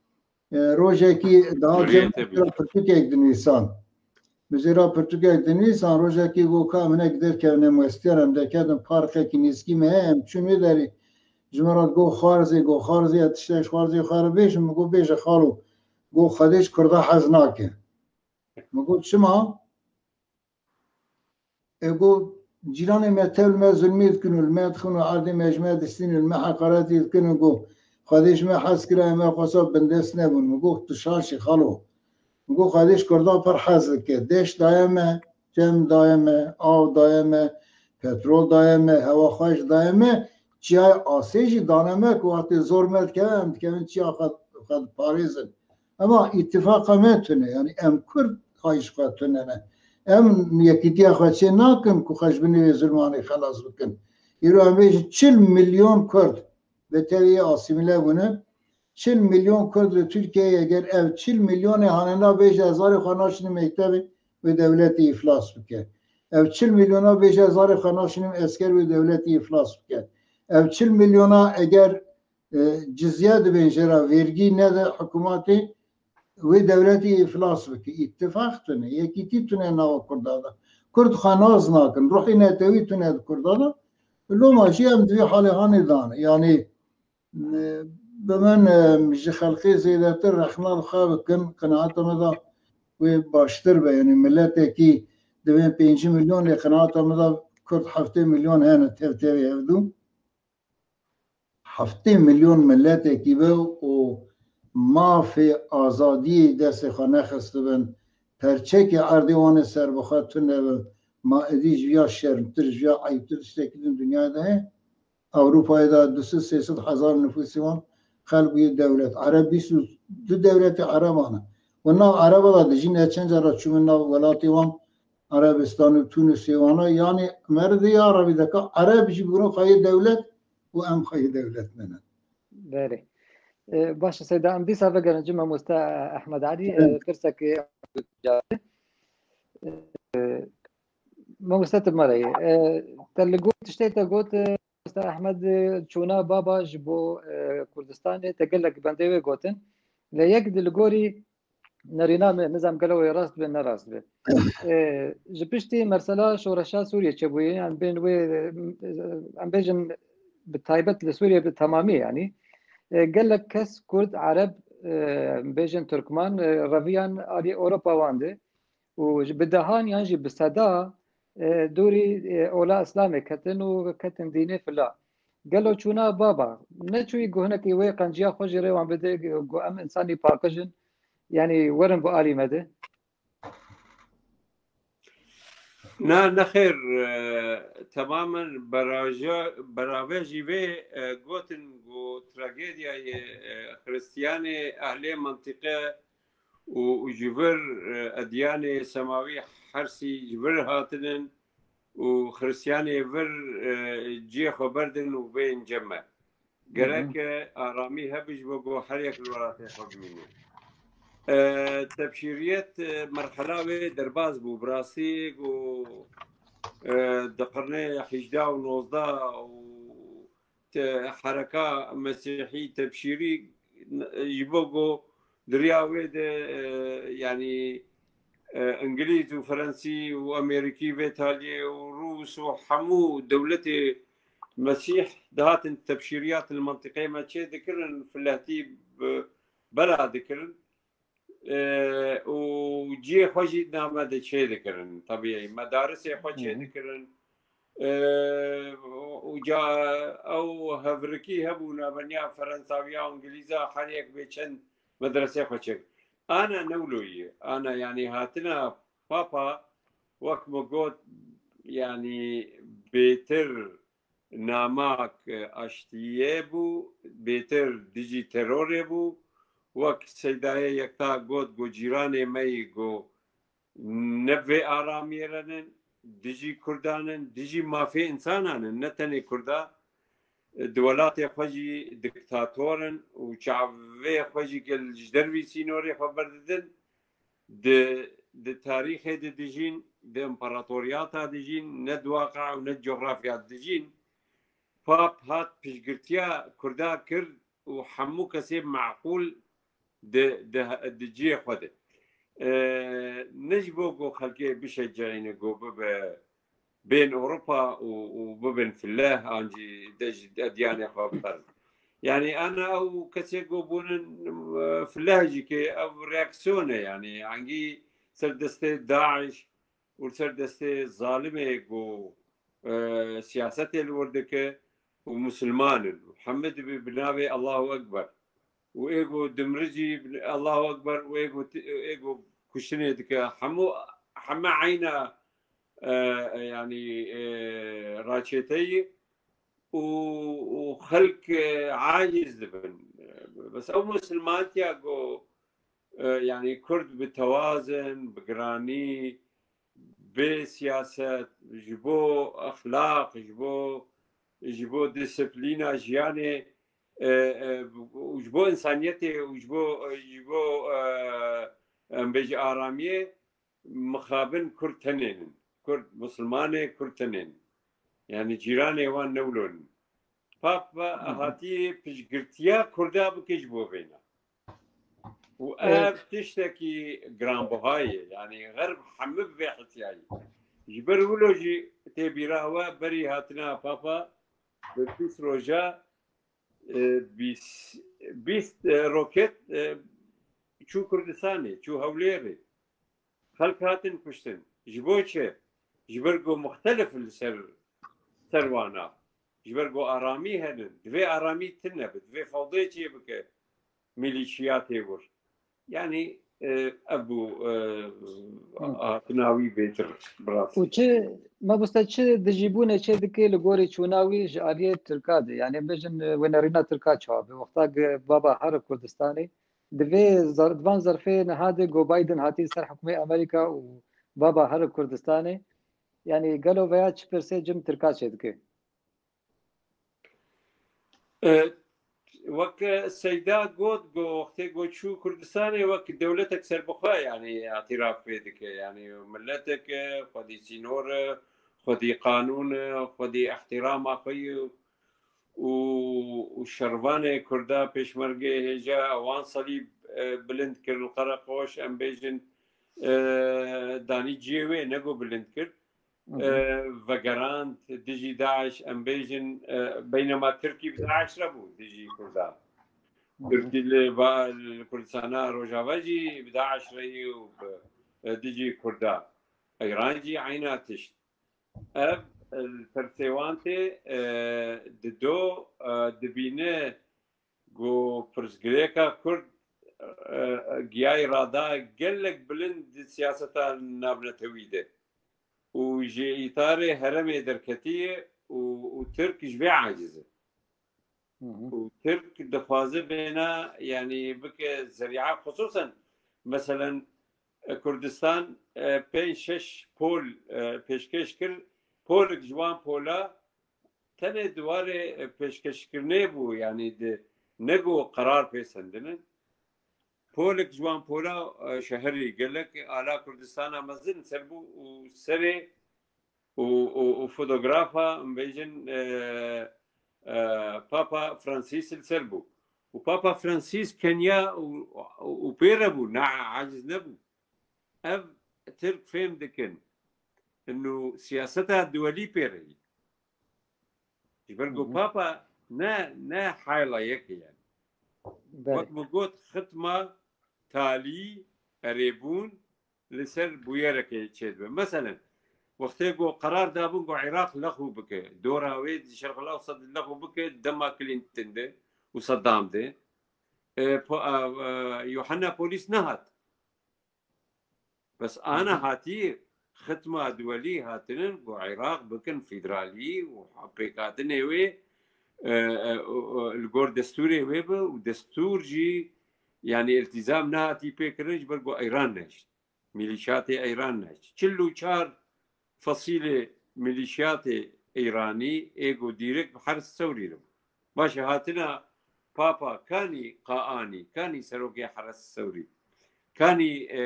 E, rojekî daha cem pirtûkek dinivîsan. Bi jê re pirtûkek dinivîsan, rojekî got ka em hinek derkevin, em westiyan, em derketin parkekî nêzkî me heye, em çûn wê derê. Ji me re got xwarzê, got xwarzê, ya tiştek ji xwarzê xwe re bêjin, min got bêje xalo. Got Xwedê ji Kurda hez nake. Min got çima? E, got, cîranê me tev li me zulmî dikin û li me dixin û erdê me ji me distînin, li me heqaretî dikin û got, Xwedê ji me hez kira, em ê xwesa bindest nebûn. Min got, tu şaş î xalo. Min got, Xwedê ji Kurdan pir hez dike. Deşt daye me, cem daye me, av daye me, petrol daye me, hewa xweş daye me, çiyayê asê jî dane me ku wextê zor me dikeve, em dikevin çiya xwe, xwe diparêzin. Ema îtifaqa me tune, yani em Kurd xwayîş xwe tune ne. Em yekîtiya xwe çê nakin ku xwe ji binê vê zulmanê xelas bikin. Îro em bêjin çil milyon Kurd bi tevî asîmîle bûne. Çil milyon Kurd li Tirkiyeyê, eger ev çil milyonê hanena bêje ez zarê xwe naşînim mektebê, wê dewletê îflas bike. Ev çil milyona bêje ez zarê xwe naşînim esker, wê dewletê îflas bike. Ev çil milyona eger e, cizye dibên jê re, vergî nede hikûmetê, wê dewletî îflas bike. Îtifaq tune, yekîtî tune nava Kurda de. Kurd xwe nas nakin, ruhî netewî tune di Kurda de. Loma jî em di vî halê hanê de ne. Yani, e, bi min, e, ji xelkê zêdetir rexna li xwe bikin, qenaeta me de wê baştir be. Yani, miletekî divê pêncî milyon, lê qenaeta me de Kurd heftê milyon hene tev tevê hevdû. Heftê milyon miletekî be û mafê azadiyê destê xwe nexistibin, perçekê erdê wan ê serbixwe tune be, ma êdî ji ya şermtir, ji ya eyîbtir tiştekî din dinyayê de heye? Ewropayê de du sed sê sed hezar nifûsê wan xelk bûye dewlet. Ereb bîst û du dewletê Ereban e. Û nav Ereba de dijîn, ez çend cara çûme nav welatê wan, Erebistan û Tunisê wana, yanî meriv ya Erebî deka Ereb jî bûne xweyê dewlet û em xweyê dewlet me ne. Belê. E, baş e, Seyda, em dîsa vegerin cî mamoste Ehmed Elî, e, Evet. Pirsekê, e, mamoste tu me re ye. E, te li gor tiştê te got, e, mamoste Ehmed, e, çûna baba ji bo, e, Kurdistanê, te gelek bendê wê gotin. Lê yek di li gorî nerîna me, nizam gelo wê rast be, ne rast be. E, ji piştî mesela şoreşa Sûriyê çêbûye, yani bên wê, e, em bêjin bi taybet li Sûriyê bi temamî, yani, e, gelek kes Kurd, Ereb, e, bêjin Tirkman, e, reviyan alî Ewropa wan de û ji bi dehan yan jî bi seda, e, dûrî, e, ola Îslamê ketin û ketin dînê fila. Gelo çûna baba, neçûyî ku hinekî wê qenciya xwe jî rê wan bide, ku em însanî paqij in, yanî werin bi alî me de? Na, nexêr, e, temamen beraja-, berave jî vê, e, gotin ku tragediyayê, e, Xristiyanê ehlê mentiqe û, û ji vir, e, edyanê semawî hersî ji vir hatinin û Xristiyanê vir, e, cihê xwe berdin û bên cem me. Gerek e aramî hebe ji bo ku her yek li welatê xwe bimîne. E, tebşîriyet, e, merhela wê derbas bû. Bi rastî ku, e, di qirnê hejdeh û nozdeh û te-, hereka mesîhî tebşîrî, e, ji bo ku di riya wê de, e, yanî, e, Îngilîz û Fransî û Amerîkî vê taliyê û Rûs û hemû dewletê Mesîh dihatin tebşîriyat li mentiqeyê me çê dikirin, filehtî bi-, bela dikirin. E, û cihê xwe jî name de çê dikirin. Tebî medarisê xwe çê dikirin. E, û ca ew hevrikî hebû navbeniya Ferensawiya û Îngilîza, her yek bê çend medresê xwe çêkir. Ana ne wilo ye. Ana, yanî, hatina Papa, wek min got, yanî, bêtir namak, e, aştiyê bû, bêtir dijî terorê bû. Wek Seydayê Yekta got, got, cîranê me yî, got, ne vê aramiyê re nin, dijî Kurdan in, dijî mafê însanan in, ne tenê Kurda. Di welatê xwe jî diktator in û çavê xwe jî gel ji dervî sînorê xwe berdidin. Di, di tarîxê de dijîn, di împaratoriyata dijîn, ne di waqia û ne di cografya dijîn. Pap hat piştgirtiya Kurda kir û hemû kesê meqûl di, di, di cihê xwe de. E, ne ji bo ku xelkê bişeceyîne ku bibe bên Ewropa û, û bibin fileh, an jî de ji edyanê xwe biperin. Yanî ana ew kesê ku bûnin, e, fileh jî ke ev reaksiyon e, yanî hangî ser destê DAIŞ û ser destê zalimê ku, e, siyasetê li wir dike û musulman in. Hemî dibe bi navê Allahu Ekber. Û ê ku dimri jî Allahu Ekber û ê ku ti-, ê ku kuştinê dike. Hemû, heme eyna, e, yanî, e, raçêteyî û, û xelk, e, aciz dibin. Bes ew musulmantiya ku, e, yanî Kurd bi tewazin, bi giranî, bê siyaset, ji bo exlaq, ji bo, ji bo disiplîna jiyanê, e, e, û ji bo însaniyetê û ji bo, ji bo, e, em bêjî aramiyê mixabin Kurd tenê nin. Kurd, Musulmanê Kurd tenê nin. Yanî cîranê wan ne wilo nin. Pap ve hatiye piştgirtiya Kurda bike ji bo vêna. Û ev tiştekî giranbuha ye. Yanî Xerb hemî bi vê hetiyayî. Ji ber wilo jî tê bîra we berî hatina Papa bi bîst roja, e, bîst, bîst, e, roket, e, çû Kurdistanê, çû Hewlêrê. Xelk hatin kuştin. Ji bo çi? Ji ber ku muxtelif li ser, ser wana. Ji ber ku aramî henin. Divê aramî tune be. Divê fewdê çê bike milîşiyatê wir. Yanî, e, ev bû, e, hatina wî bêtir bi rastî. Û çi, mamoste, çi dijîbûne çê dike li gorî çûna wî ji aliyê Tirka de? Yanî em bêjin, e, wênerîna Tirka çawa be? Wexta ku baba here Kurdistanê, di vê zer-, di van zerfê niha de ku Biden hatî ser hikûmê Amerîka û baba here Kurdistanê, yanî gelo veya çi pirsê cem Tirka çêdike? E, wek Seyda got, ku wextê ku çû Kurdistanê wek dewletek serbixwe, yanî, îtiraf pê dike, yanî miletek e, xwedî sînor e, xwedî qanûn e, xwedî îhtîrama xwe ye. û, û şervanê Kurda, pêşmergê hêja wan salîb, e, bilind kir li Qereqoş, em bêjin, e, danî cihê wê, ne ku bilind kir. E, vegerand dijî DAIŞ, em bêjin, e, beynema Tirkî bi DAIŞ re bû dijî Kurda. Tirkî li ba-, li Kurdistana Rojava jî bi DAIŞ re yî û bi, e, dijî Kurda. Îran jî eyna tişt. Ev, e, li tersê wan tê, e, dido, e, dibîne ku pirsgirêka Kurd, e, giyayî rada gelek bilind di siyaseta navnetewî de. û ji îtarê herêmê derketiye û, û Tirk ji vê aciz e. Û Tirk dixwaze vêna, yanî bike zerîa, xisûsen, meselen, e, Kurdistan, e, pênc şeş pol, e, pêşkêş kir, polek ji wan pola tenê di warê, e, pêşkêşkirinê bû, yanî di, ne ku qerar pê sendinin. Polek ji wan pola, e, şeherî gelek ala Kurdistana mezin ser bû û serê û, û, û fotografa, em bêjin, e, e, Papa Francis li ser bû. Û Papa Francis keniya û, û pê re bû, ne aciz nebû. Ev Tirk fêm dikin. Inu siyaseta duwelî pê re yî. Ji ber ku Papa ne, ne hayla yek e yani. Belê. Wek min got, xitma, talî, erêbûn li ser bûyerekê çêdibe. Meselen, wextê ku qerar dabûn ku Iraq lexû bike, dora wê di Şerqil Ewsat lexû bike, dema Clinton de û Saddam de, e, po-, e, e, Yuhanna Polîs nehat. Bes ana hatî xitma duwelî hatinin ku Iraq bikin federalî û pêkhatinê wê, e, e, o, o, li gor destûrê wê bi û destûr jî, yanî, îltîzam nehatî pê kirin ji ber ku Îran nehişt. Mîlîşatê Îran nehişt. Çil û çar fesîlê mîlîşatê Îranî ê ku dîrek bi Heris Sewrî re bû. Baş e, hatina Papa kanî qaanî, kanî serokê Heres Sewrî, kanî, e,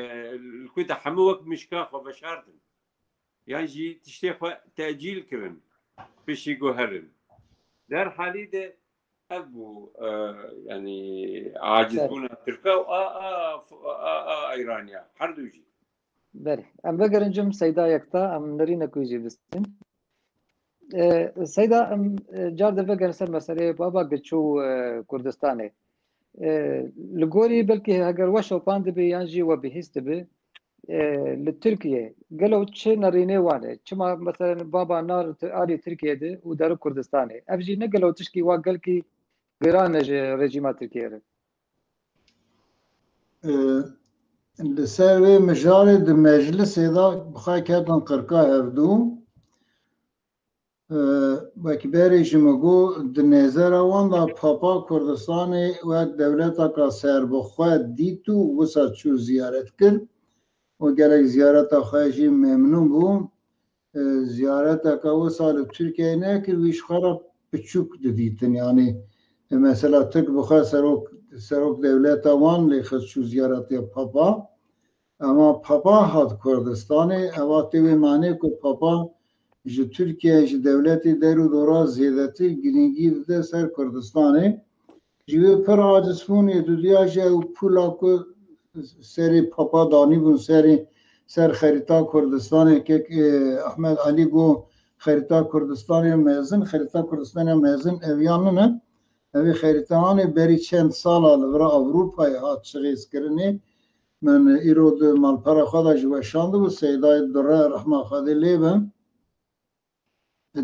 li ku de hemû wek mişka xwe veşardin. Yan jî tiştê xwe tecîl kirin, piştî ku herin. Derhalî de ev bû, e, yanî acizbûna Tirka û a, a, a, a Îraniya, her du jî. Belê. Em vegerin cem Seyda Yekta, em nerînek wî jî bistîn. E, Seyda, em, e, car de vegerin ser meseleyê baba giçû, e, Kurdistanê. E, li gorî belkî heger we şopandibî yan jî we bihîstibî, e, li Tirkiye gelo çi nerînê wan e? Çima, meselen, baba nar ti-, arî Tirkiye de û deri Kurdistanê? Ev jî ne gelo tişkî wa gelkî giran e ji rejîma Tirkiye re? E, li ser vê mijarê di meclisê de bi xwe ketin qirka hevdû. E, wek berê ji min got, di nêzera wan de Papa Kurdistanê wek dewleteka serbixwe dît û wisa çû ziyaret kir û gelek ziyareta xwe jî memnûn bû. E, ziyareteke wisa li Tirkiyeyê nekir, wî ji xwe re piçûk didîtin. Yanî, e, mesela Tirk bi xwe serok, serok dewleta wan lê xist çû ziyaretiya Papa. Ema Papa hat Kurdistanê, eva tê wê manê ku Papa ji Tirkiye, ji dewletê der û dora zêdetir girîngî dide ser Kurdistanê. Ji wê pir aciz bûn, yê dudiya jî ew pûla ku serê Papa danîbûn serê, ser xerîta Kurdistanê, kek, e, Ehmed Elî got, xerîta Kurdistanê mezin, xerîta Kurdistanê mezin ev ya nine. Ev ê xerîta anê berî çend sala li vira Ewropayê hat şixêzkirinê. Min îro di malpera xwe de jî weşandibû, Seydayê Durre rehma Xwedê lê be.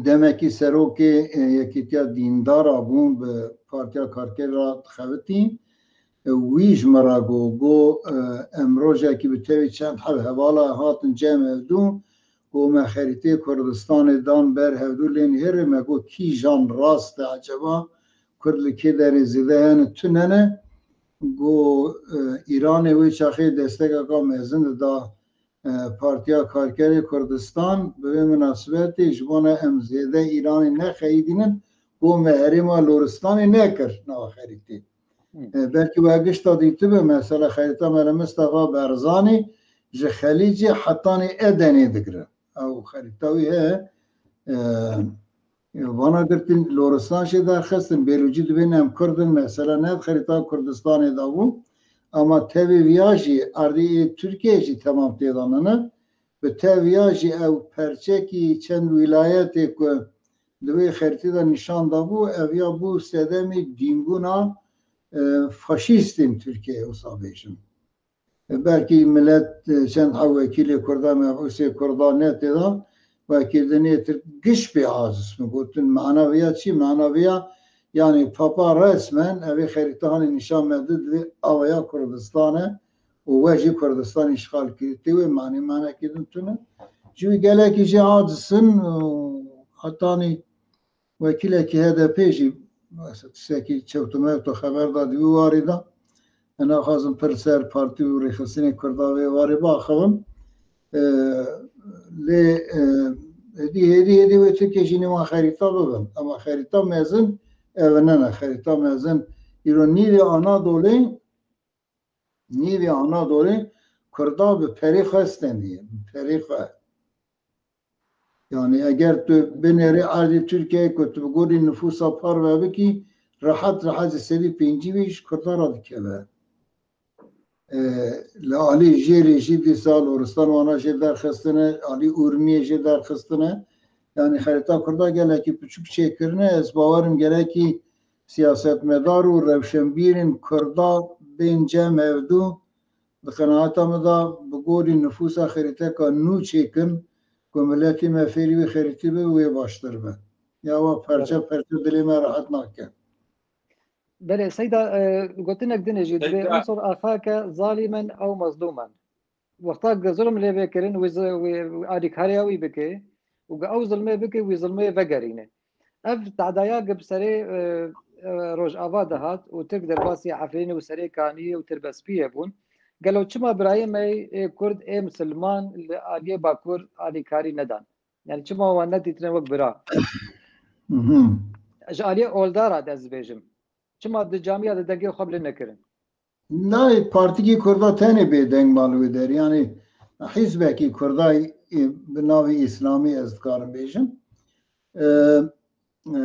Demekî serokê, e, Yekîtiya Dîndara bû, bi Partiya Karkerê re dixebitî. E, wî ji min re got, got, e, em rojekî bi tevî çend heb hevala hatin cem hevdû, got, me xerîteyê Kurdistanê dan ber hevdû lê nihêrê, me got, kîjan rast e eceba? Kurd li kê derê zêde hene, tune ne? Got, e, Îranê wê çaxê destekeka mezin dida, e, Partiya Karkerê Kurdistan. Bi vê minasebetê ji bona em zêde Îranê nexeyidînin, got, me herêma Loristanê nekir nava xerîtê. Hı. E, belkî we gişta dîtibe, mesela xerîta Mele Mistefa Berzanî ji Xelîcê hetanî Edenê digire. Ew xerîta wî heye. E, e, vana girtin Loristan jê derxistin, Bêlûcî dibên em Kurd in, mesela ne xerîta Kurdistanê de bû. Ama tevî viya jî erdê ê Tirkiyeyê jî temam tê de nine. Bi tev viya jî ew perçekî çend wîlayetê ku di wê xerîtê de nîşan dabû, ev ya bû sedemê dînbûna, e, faşîstên Tirkiyeyê, wisa bêjin. E, belkî milet, e, çend hev wekîlê Kurda, mebûsê Kurda ne tê de, wekîl dinê Tirk giş pê aciz min gotin. Mana viya çi? Mana viya, yanî Papa resmen evê xerîte hanê nîşan me di, divê avaya Kurdistan e û we jî Kurdistan îşxal kir. Tê wê manê manekî din tune. Ji wî gelekî jî aciz in û hetanî wekîlekî H D P jî tiştekî çewtûmewto xeber da di wî warî de. Ez naxwazim pir ser partî û rêxistinê Kurda vê warê biaxivim. E, lê, e, hêdî, hêdî, hêdî wê Tirkiye jî nêwan xerîta bibin. Ema xerîta mezin ev nene. Xerîta mezin îro nîvê Anadolê, nîvê Anadolê Kurda bi perê xwe stendiye, bi perê xwe. Yani eger tu binêrî erdê Tirkiyeyê ku tu bi gorî nifûsa parve bikî, rehet rehet ji sedî pêncî wî ji Kurdan re dikeve. E, li alî jêrê jî dîsa Loristan wana jê derxistine, alî Urmiyê jê derxistine. Yani xerîta Kurda gelekî piçûk çêkirine. Ez bawerim gerekî siyasetmedar û rewşenbîrên Kurda bên cem hevdû, di qenaeta min de bi gorî nifûsa xerîteka nû çêkin, ku miletê me fêrî wê xerîtî be, wê baştir be. Ya wa perçe perçe dilê me rehet nake. Belê, Seyda, e, gotinek din jî dibê Seyda. Unsur axake zalimen ew mezlumen. Wexta ku zulm lê vê kirin, wî zi-, wî, wî alîkariya wî bike û ku ew zilmê bike, wî zilmê vegerîne. Ev tadaya ku bi serê, e, e, Rojava de hat û Tirk derbasî Efrînê û Serê Kaniyê û Tirbespiyê bûn, gelo çima birayê me ê Kurd ê Misilman li aliyê Bakur alîkarî nedan? Yani çima wan nedîtine wek bira? Mhm. Ji aliyê oldara dest dibêjim. Çima di camiya de dengê xwe bilind nekirin? Nayê partîkî Kurda tenê bêdeng ma li wê derê. Yani hîzbekî Kurda, e, bi navê Îslamî ez dikarim bêjim. E, e,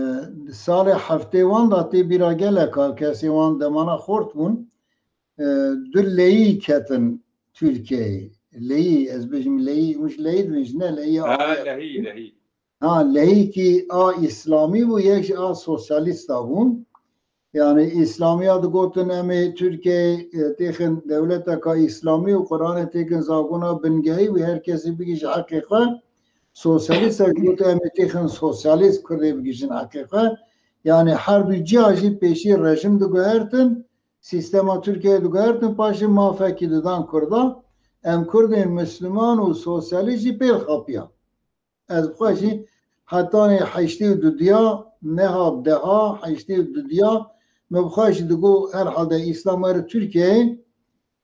salê heftê wan de tê bîra geleka kesê wan demana xort bûn. E, du leyî ketin Tirkiyeyê. Leyî, ez bêjim leyî, hûn ji leyî dibêjin, ne leyî Ha, aye. Lehî, lehî. Ha, lehîkî a Îslamî bû, yek jî a sosyalîsta bûn. Yani Îslamiya digotin em ê Tirkiyeyê, e, têxin dewleteka Îslamî û Quranê têkin zagona bingehî wê her kesê bigihîje heqê xwe. Sosyalîsta jî gotin em ê têxin sosyalîst Kurdê bigihîjin heqê xwe. Yani her du ciya jî pêşî rejim diguhertin, sîstema Tirkiyeyê diguhertin, paşê mafekî didan Kurda. Em Kurdên Misliman û sosyalîst jî pê dixapiyan. Ez bi xwe jî hetanî heştê û dudiya, meha deha, heştê û dudiya, me bi xwe jî digot, herhalde Îslam were Tirkiyeyê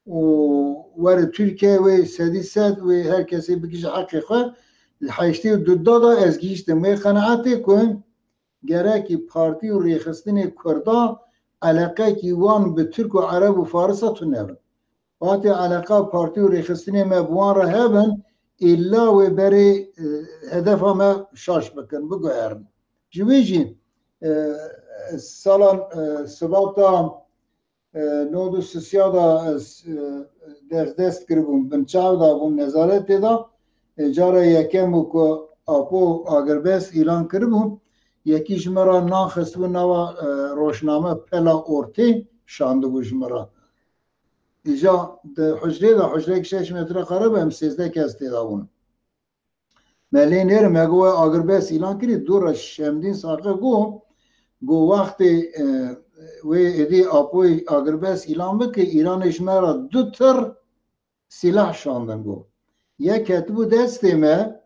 û were Tirkiye wê sedî sed wê her kesê bigihîje heqê xwe. Li heştê û duda de ez gihîştim wê qenaetê ku gerekî partî û rêxistinê Kurda eleqekî wan bi Tirk û Ereb û Farisa tune bin. Wextê eleqa partî û rêxistinê me bi wan re hebin, îlla wê berê, e, hedefa me şaş bikin, biguherin. Ji wê jî, e, salan, e, sibata, e, nod û sisiya de ez, e, dest, dest kiribûm, binçav dabûm, nezaretê de, e, cara yekem û ku Apo agirbest îlan kiribû, yekî ji me re nan xistibû nava, e, rojname Pela Ortê şandibû ji me re. Îja di hucrê de, hucreyek şeş metre kare bû, em sêzdeh kes tê de bûn. Me lê nêrin, me got we agirbest îlan kirî, dû re Şemdîn Saqe got, got wextê, e, wê êdî Apoyê agirbest îlan bike, Îranê ji me re du tir sîlah şandin, got. Yek ketibû destê me,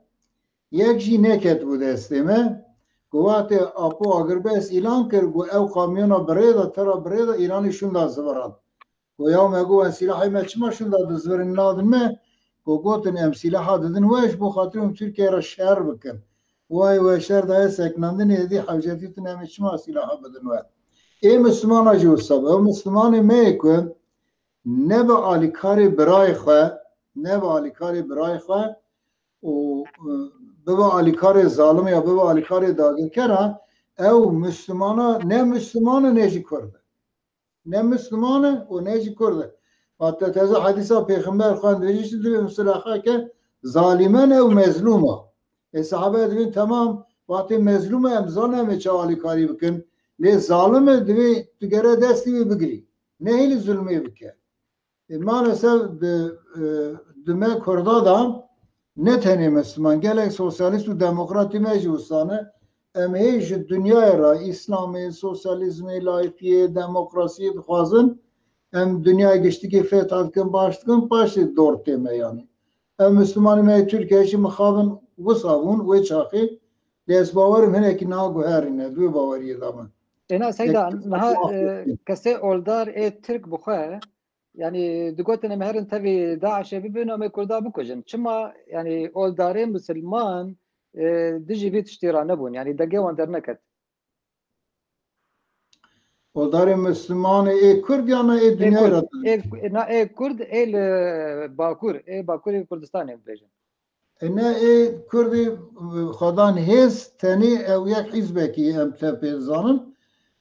yek jî neketibû destê me. Got wextê Apo agirbest îlan kir, got ew kamyona bi rê de, tira bi rê de Îranê şûnda ziviran. Got ya me got, em sîlahê me çima şûnda dizivirin nadin me? Got, gotin em sîlaha didin we ji bo xatirê hûn Tirkiye re şer bikin. Way we şer daye seknandinê, êdî hewcetî tune, em ê çima sîlaha bidin we? Ê Mislimana jî wisa be. Ew Mislimanê me yê ku ne bi alîkarê birayê xwe, ne bi alîkarê birayê xwe û, e, bibe alîkarê zalim ya bibe alîkarê dagirkera, ew Mislimana, ne Misliman e ne jî Kurd e. Ne Misliman e û ne jî Kurd e. Ma te teze hedîsa Pêxember xwend, vêjî çi divê misulaxeke zalîmen ew mezlûm e. Ê sahabe divên temam, wextê mezlûm e em zanin em ê çawa alîkarî bikin. Lê zalim e divê tu gere destî wî bigirî. Nehêlî zulmê bike. Ê, maalesef di, e, di me Kurda de ne tenê Misliman, gelek sosyalîst û demokratî me jî wisa ne. Em hê ji dinyayê re, Îslamê, sosyalîzmê, layîkiyê, demokrasiyê dixwazin. Em dinyayê giştikê fetha dikin, baş dikin, paşê dor tê me yanî. Ev Mislimanê me yê Tirkiye jî mixabin wisa bûn, wê çaxê. Lê ez bawerim hinekî niha guherîne, di wê baweriyê de me. Êna Seyda, niha, e, kesê oldar ê Tirk bi xwe, yanî digotin em herin tevî DAIŞê bibin, em ê Kurda bikujin. Çima, yanî oldarê misilman, e, dijî vî tiştî re nebûn? Yanî dengê wan derneket. Oldarê Mislimanê ê Kurd ya na ê Ê dinyayê Kurd, re? ê, na ê Kurd, ê li Bakur, ê Bakurê Kurdistanê bibêjin. E, ne ê Kurdê, e, xwedan hêz tenê ew yek hîzbekî em tev pê dizanin.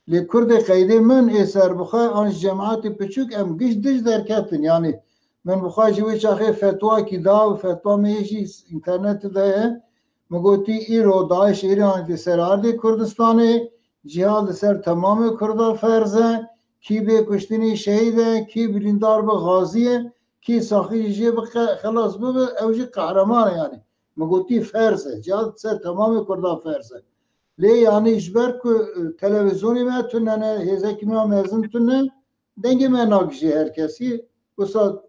Lê Kurdê qeydê min ê serbixwe an ji cemaetê piçûk em giş dij derketin. Yanî min bi xwe jî wê çaxê fetwakî da û fetwa me yê jî înternetê de ye. Min gotî îro DAIŞ êrî anî ser erdê Kurdistanê, cîhad li ser temamê Kurda ferz e, kî bê kuştinî şehîd e, kî birîndar bi xazî ye, kî saxî jê bi qe-, xelas bibe, ew jî qehreman e yanî. Min gotî ferz e, cihad ser temamê Kurdan ferz e. Lê yanî ji ber ku, e, televîzyonê me tune ne, hêzekî me ya mezin tune, dengê me nagihîje her kesî, wisa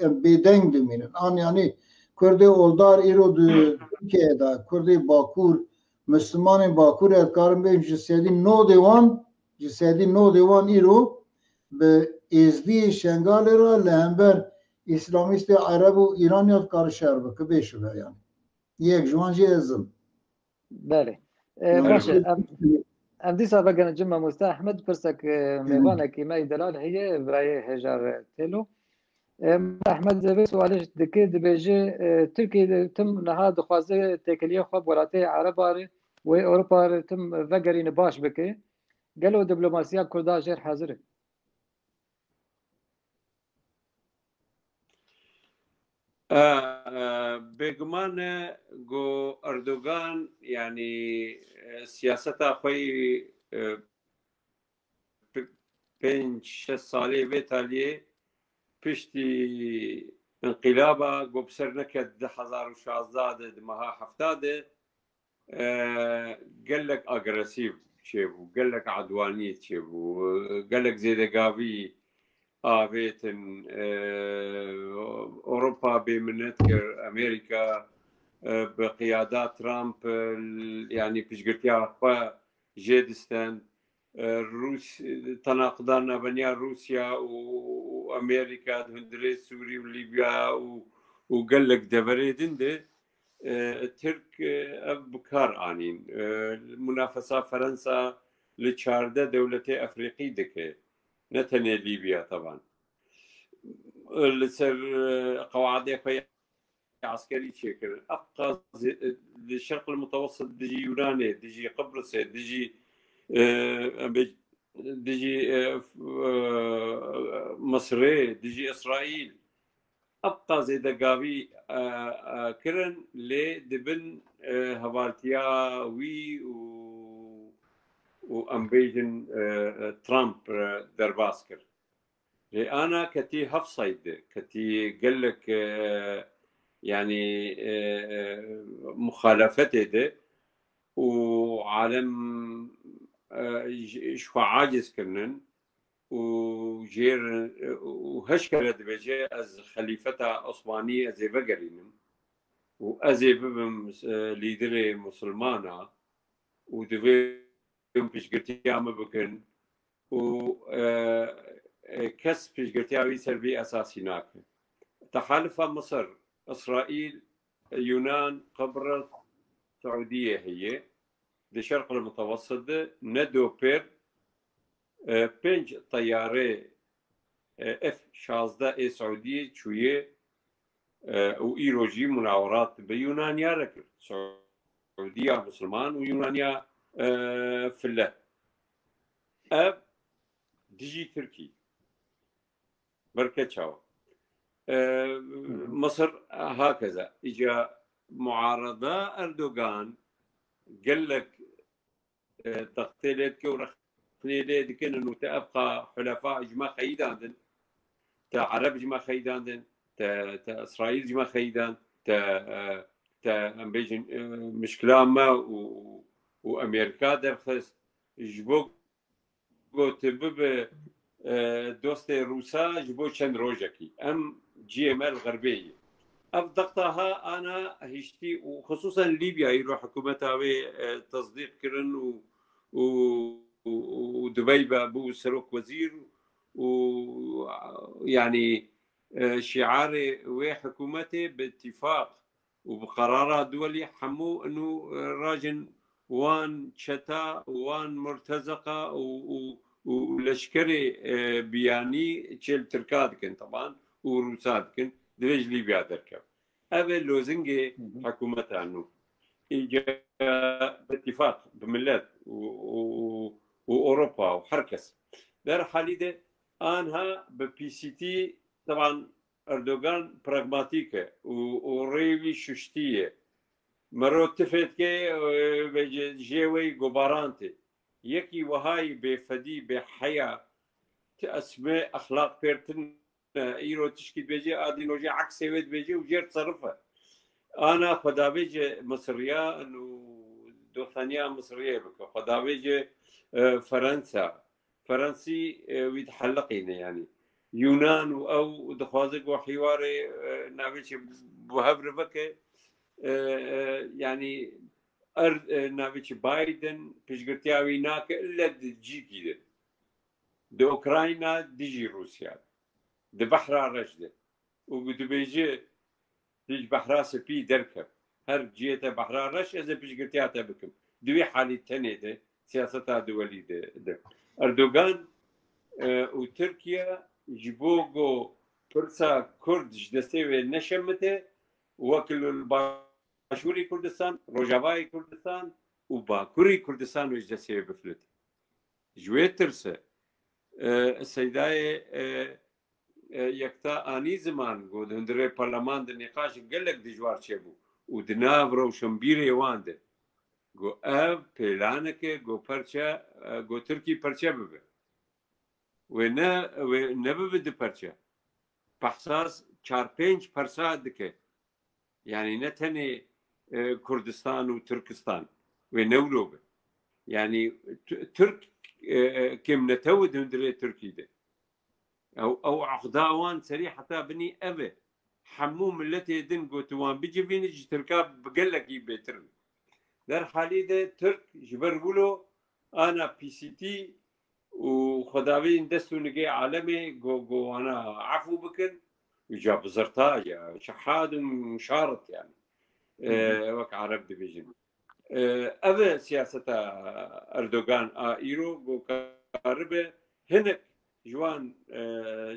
em bêdeng dimînin. An yanî Kurdê oldar îro di Tirkiyeyê de, Kurdê Bakur, Mislimanên Bakur, ez dikarim bêjim ji sedî nodê wan, ji sedî nodê wan îro bi Êzdiyê Şengalê re li hember Îslamîstê Ereb û Îraniya dikare şer bike, bê şibe yanî. Yek ji wan jî ez im. Belê. E, Yanî baş e. Em, em dîsa vegerin cem mamoste Ehmed, pirsek, e, mêvanekî me yî delal heye, birayê Hejar Têlo. E, Ehmed vê sualê dike, dibêje, e, Tirkiye tim niha dixwaze têkiliyê xwe bi welatê Ereba re û Ewropa re tim vegerîne baş bike. Gelo diplomasiya Kurda jêr hazir e? E, e, bêguman e ku Erdogan, yanî, e, siyaseta xwe yî, e, p-, pênc şeş salê vê taliyê piştî înqîlaba ku bi ser neket di hezar û şazdeh de, di meha hefta de, e, gelek agresîf çêbû, gelek edwanî çêbû, gelek zêdegavî avêtin, e, Ewropa bêminet kir, Amerîka, e, bi qiyada Trump, e, yanî piştgirtiya xwe jê distend. E, Rûs-, tenaqida navbeniya Rûsya û, û Amerîka di hundirê Sûrî û Lîbya û, û gelek deverê din de, e, Tirk, e, ev bi kar anîn. E, munafesa Ferensa li çardeh dewletê Efrîqî dike. Ne tenê Lîbya, teban. E, li ser, e, qewaidê xwe eskerî çêkirin. Ev qas li Şerq el Mutewesit dijî Yunanê, dijî Qibrisê, dijî, e, em bê-, dijî, e, f-, e, Misirê, dijî Îsraîl. Ev qas zêdegavî, e, e, kirin, lê dibin, e, hevaltiya wî û, û em bêjin, e, e, Trump, e, derbas kir. Lê ana ketî heft seyde, ketî gelek, e, yanî, e, e, muxalefetê de û alem, e, ji, ji xwe aciz kirinin û jêr, e, û heş kere dibêje, ez xelîfeta Osmanî ez ê vegerînim û ez ê bibim, e, lîderê musulmana û divê piştgirtiya min bikin û, e, e, kes piştgirtiya wî ser vî esasî nake. Tehalifa Misir, Îsraîl, Yunan, Qibris, Siûdiyê heye. Di Şerq el Mutewesit de ne do pêr, e, pênc teyarê, e, F şazdeh ê Siûdiyê çûye, e, û îro jî munawerat bi Yunaniya re kir. Siûdiya Musulman û Yunaniya, e, File. Ev dijî Tirkî. Berke çawa? E, Misir hakeza. Îca muarada Erdogan gelek, e, textê lê dike û rexnê lê dikinin û te ev qa hulefa ji me xeyîdandin, te Ereb ji me xeyîdandin, te, te Îsraîl ji me xeyîdand, te, e, te em bêjin, e, mişkila me û, û Amerîka derxist. Ji bo ku tu bibe, e, dostê Rûsa ji bo çend rojekî. Em cihê me li xerbê ye. Ev dexta ha ana hiştî û xisûsen Lîbya îro hikûmeta wê, e, tesdîq kirin û, û, û, û Dubey be bû serok wezîr û, yanî, e, şiarê wê hikûmetê bi îtîfaq û bi qerara duwelî hemû inu, e, rajin wan çeta, wan murtezeqa û, û, û leşkerê, e, biyanî çêl Tirka dikin, teban, û Rûsa dikin, divê ji Lîbya derkeve. Ev e lozingê Hı hı. hikûmeta nû. Îca bi îtîfaq, bi milet û, û, û Ewropa û her kes. Der halî de anha bi P C T, teban, Erdogan pragmatîk e û, û rêyê wî şuştî ye. Mero tifê dike, e, vêce jê wê gubaran tê. Yekî wehayî bêfedî, bêheya, ti esmê exlaq pêr tune, îro tişkî dibêje, a dî rojê eksê wê dibêje û jêr serif e. Ana xwedavêje Misiriya û doxaniya Misiriyê bike. Xwedavêje, e, Ferensa. Ferensî, e, wî diheliqîne, yanî. Yunan û ew dixwaze ku hîwarê, e, navê çi bi hev re veke, e, e, yanî er, e, navê çi Biden piştgirtiya wî nake, ille di cîkî de. Di Ukrayna dijî Rûsya de. Di Behra Reş de. Û dibêje, Ji Behra Spî derkev. Her cihê te Behra Reş, ez ê piştgirtiya te bikim. Di wî halî tenê de siyaseta duwelî de, de. Erdogan, e, û Tirkiye ji bo ku pirsa Kurd ji destê wê neşemite, wek li Başûrê Kurdistan, Rojavayê Kurdistan û Bakurê Kurdistan wê ji destê wê bifilite. Ji wê tirse, e, Seydayê, e, e, Yekta anî ziman, got, hundirê parleman de nîqaş gelek dijwar çêbû û di nav rewşenbîrê wan de, got, ev pêlanek e, got, perçe, e, got, Tirkî perçe bibe. Wê ne, wê nebibe di perçe. Pehsas çar pênc persa dike. Yanî ne tenê, e, Kurdistan û Tirkistan. Wê ne wilo be. Yanî t-, Tirk, e, e, kêmnetew di hundirê Tirkî de. Ew, ew ehda wan serî heta binî ev e. Hemû miletê din ku tu wan bicivînî ji Tirka bi gelekî bêtir in. Derhalî de Tirk ji ber wilo ana P C T û xwedavîn dest û nigê alemê go, go wana efû bikin. Îca bizirta ya şehad û şarit yani. E, Hı hı. Wek Ereb dibêjin. E, ev e siyaseta Erdogan a îro go karibe hinek ji wan, e,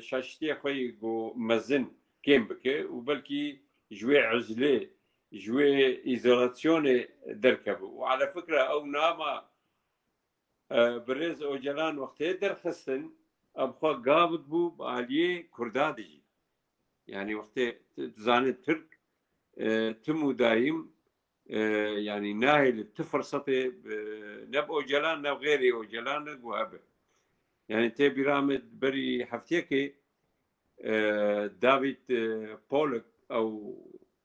şaşitiyê xwe yî go mezin kêm bike û belkî ji wê uzlê, ji wê îzolasyonê derkeve. Û ala fikra ew nama, e, birêz Ocalan wextê derxistin, em xwe gavik bû bi aliyê Kurda dijî. Yani wextê t-, dizane Tirk, e, tim û dayim, e, yani nahêle ti firsetê, e, ne bi Ocalan ne bi xêrê Ocalan re ku hebe. Yani tê bîra me berî heftiyekê, e, David, e, Pollock, ew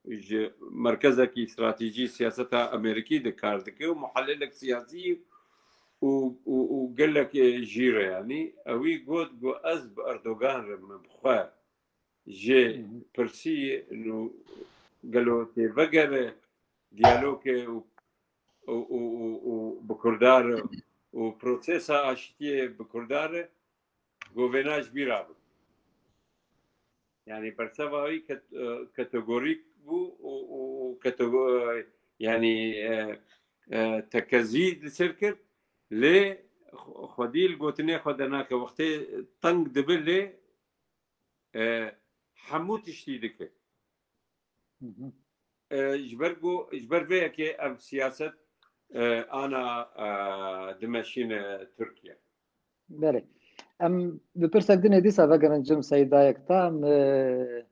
ji merkezekî stratejî siyaseta Amerîkî de kar dike û muhellilek siyasî û, û, û gelek, e, jîr e yani. Ewî got, got, ez bi Erdogan re me bi xwe jê Hı hı. pirsî nû gelo tê vegere diyalogê û, û, û, û, û bi Kurda re û prosesa aşitiyê bi Kurda re govêna ji bîra bin. Yani berseva wî ket-, e, kategorîk bû û, û, û katego-, yani, e, e, tekezî li ser kir, lê xwe-, xwedî li gotinê xwe de nake. Wextê teng dibe lê, e, hemû tiştî dike. Hı hı. E, ji ber ku, ji ber vê yekê ev siyaset, e, ana, e, dimeşîne Tirkiye. Belê. Em bi pirsek dinê dîsa vegerin cem Seyda Yekta, em, e,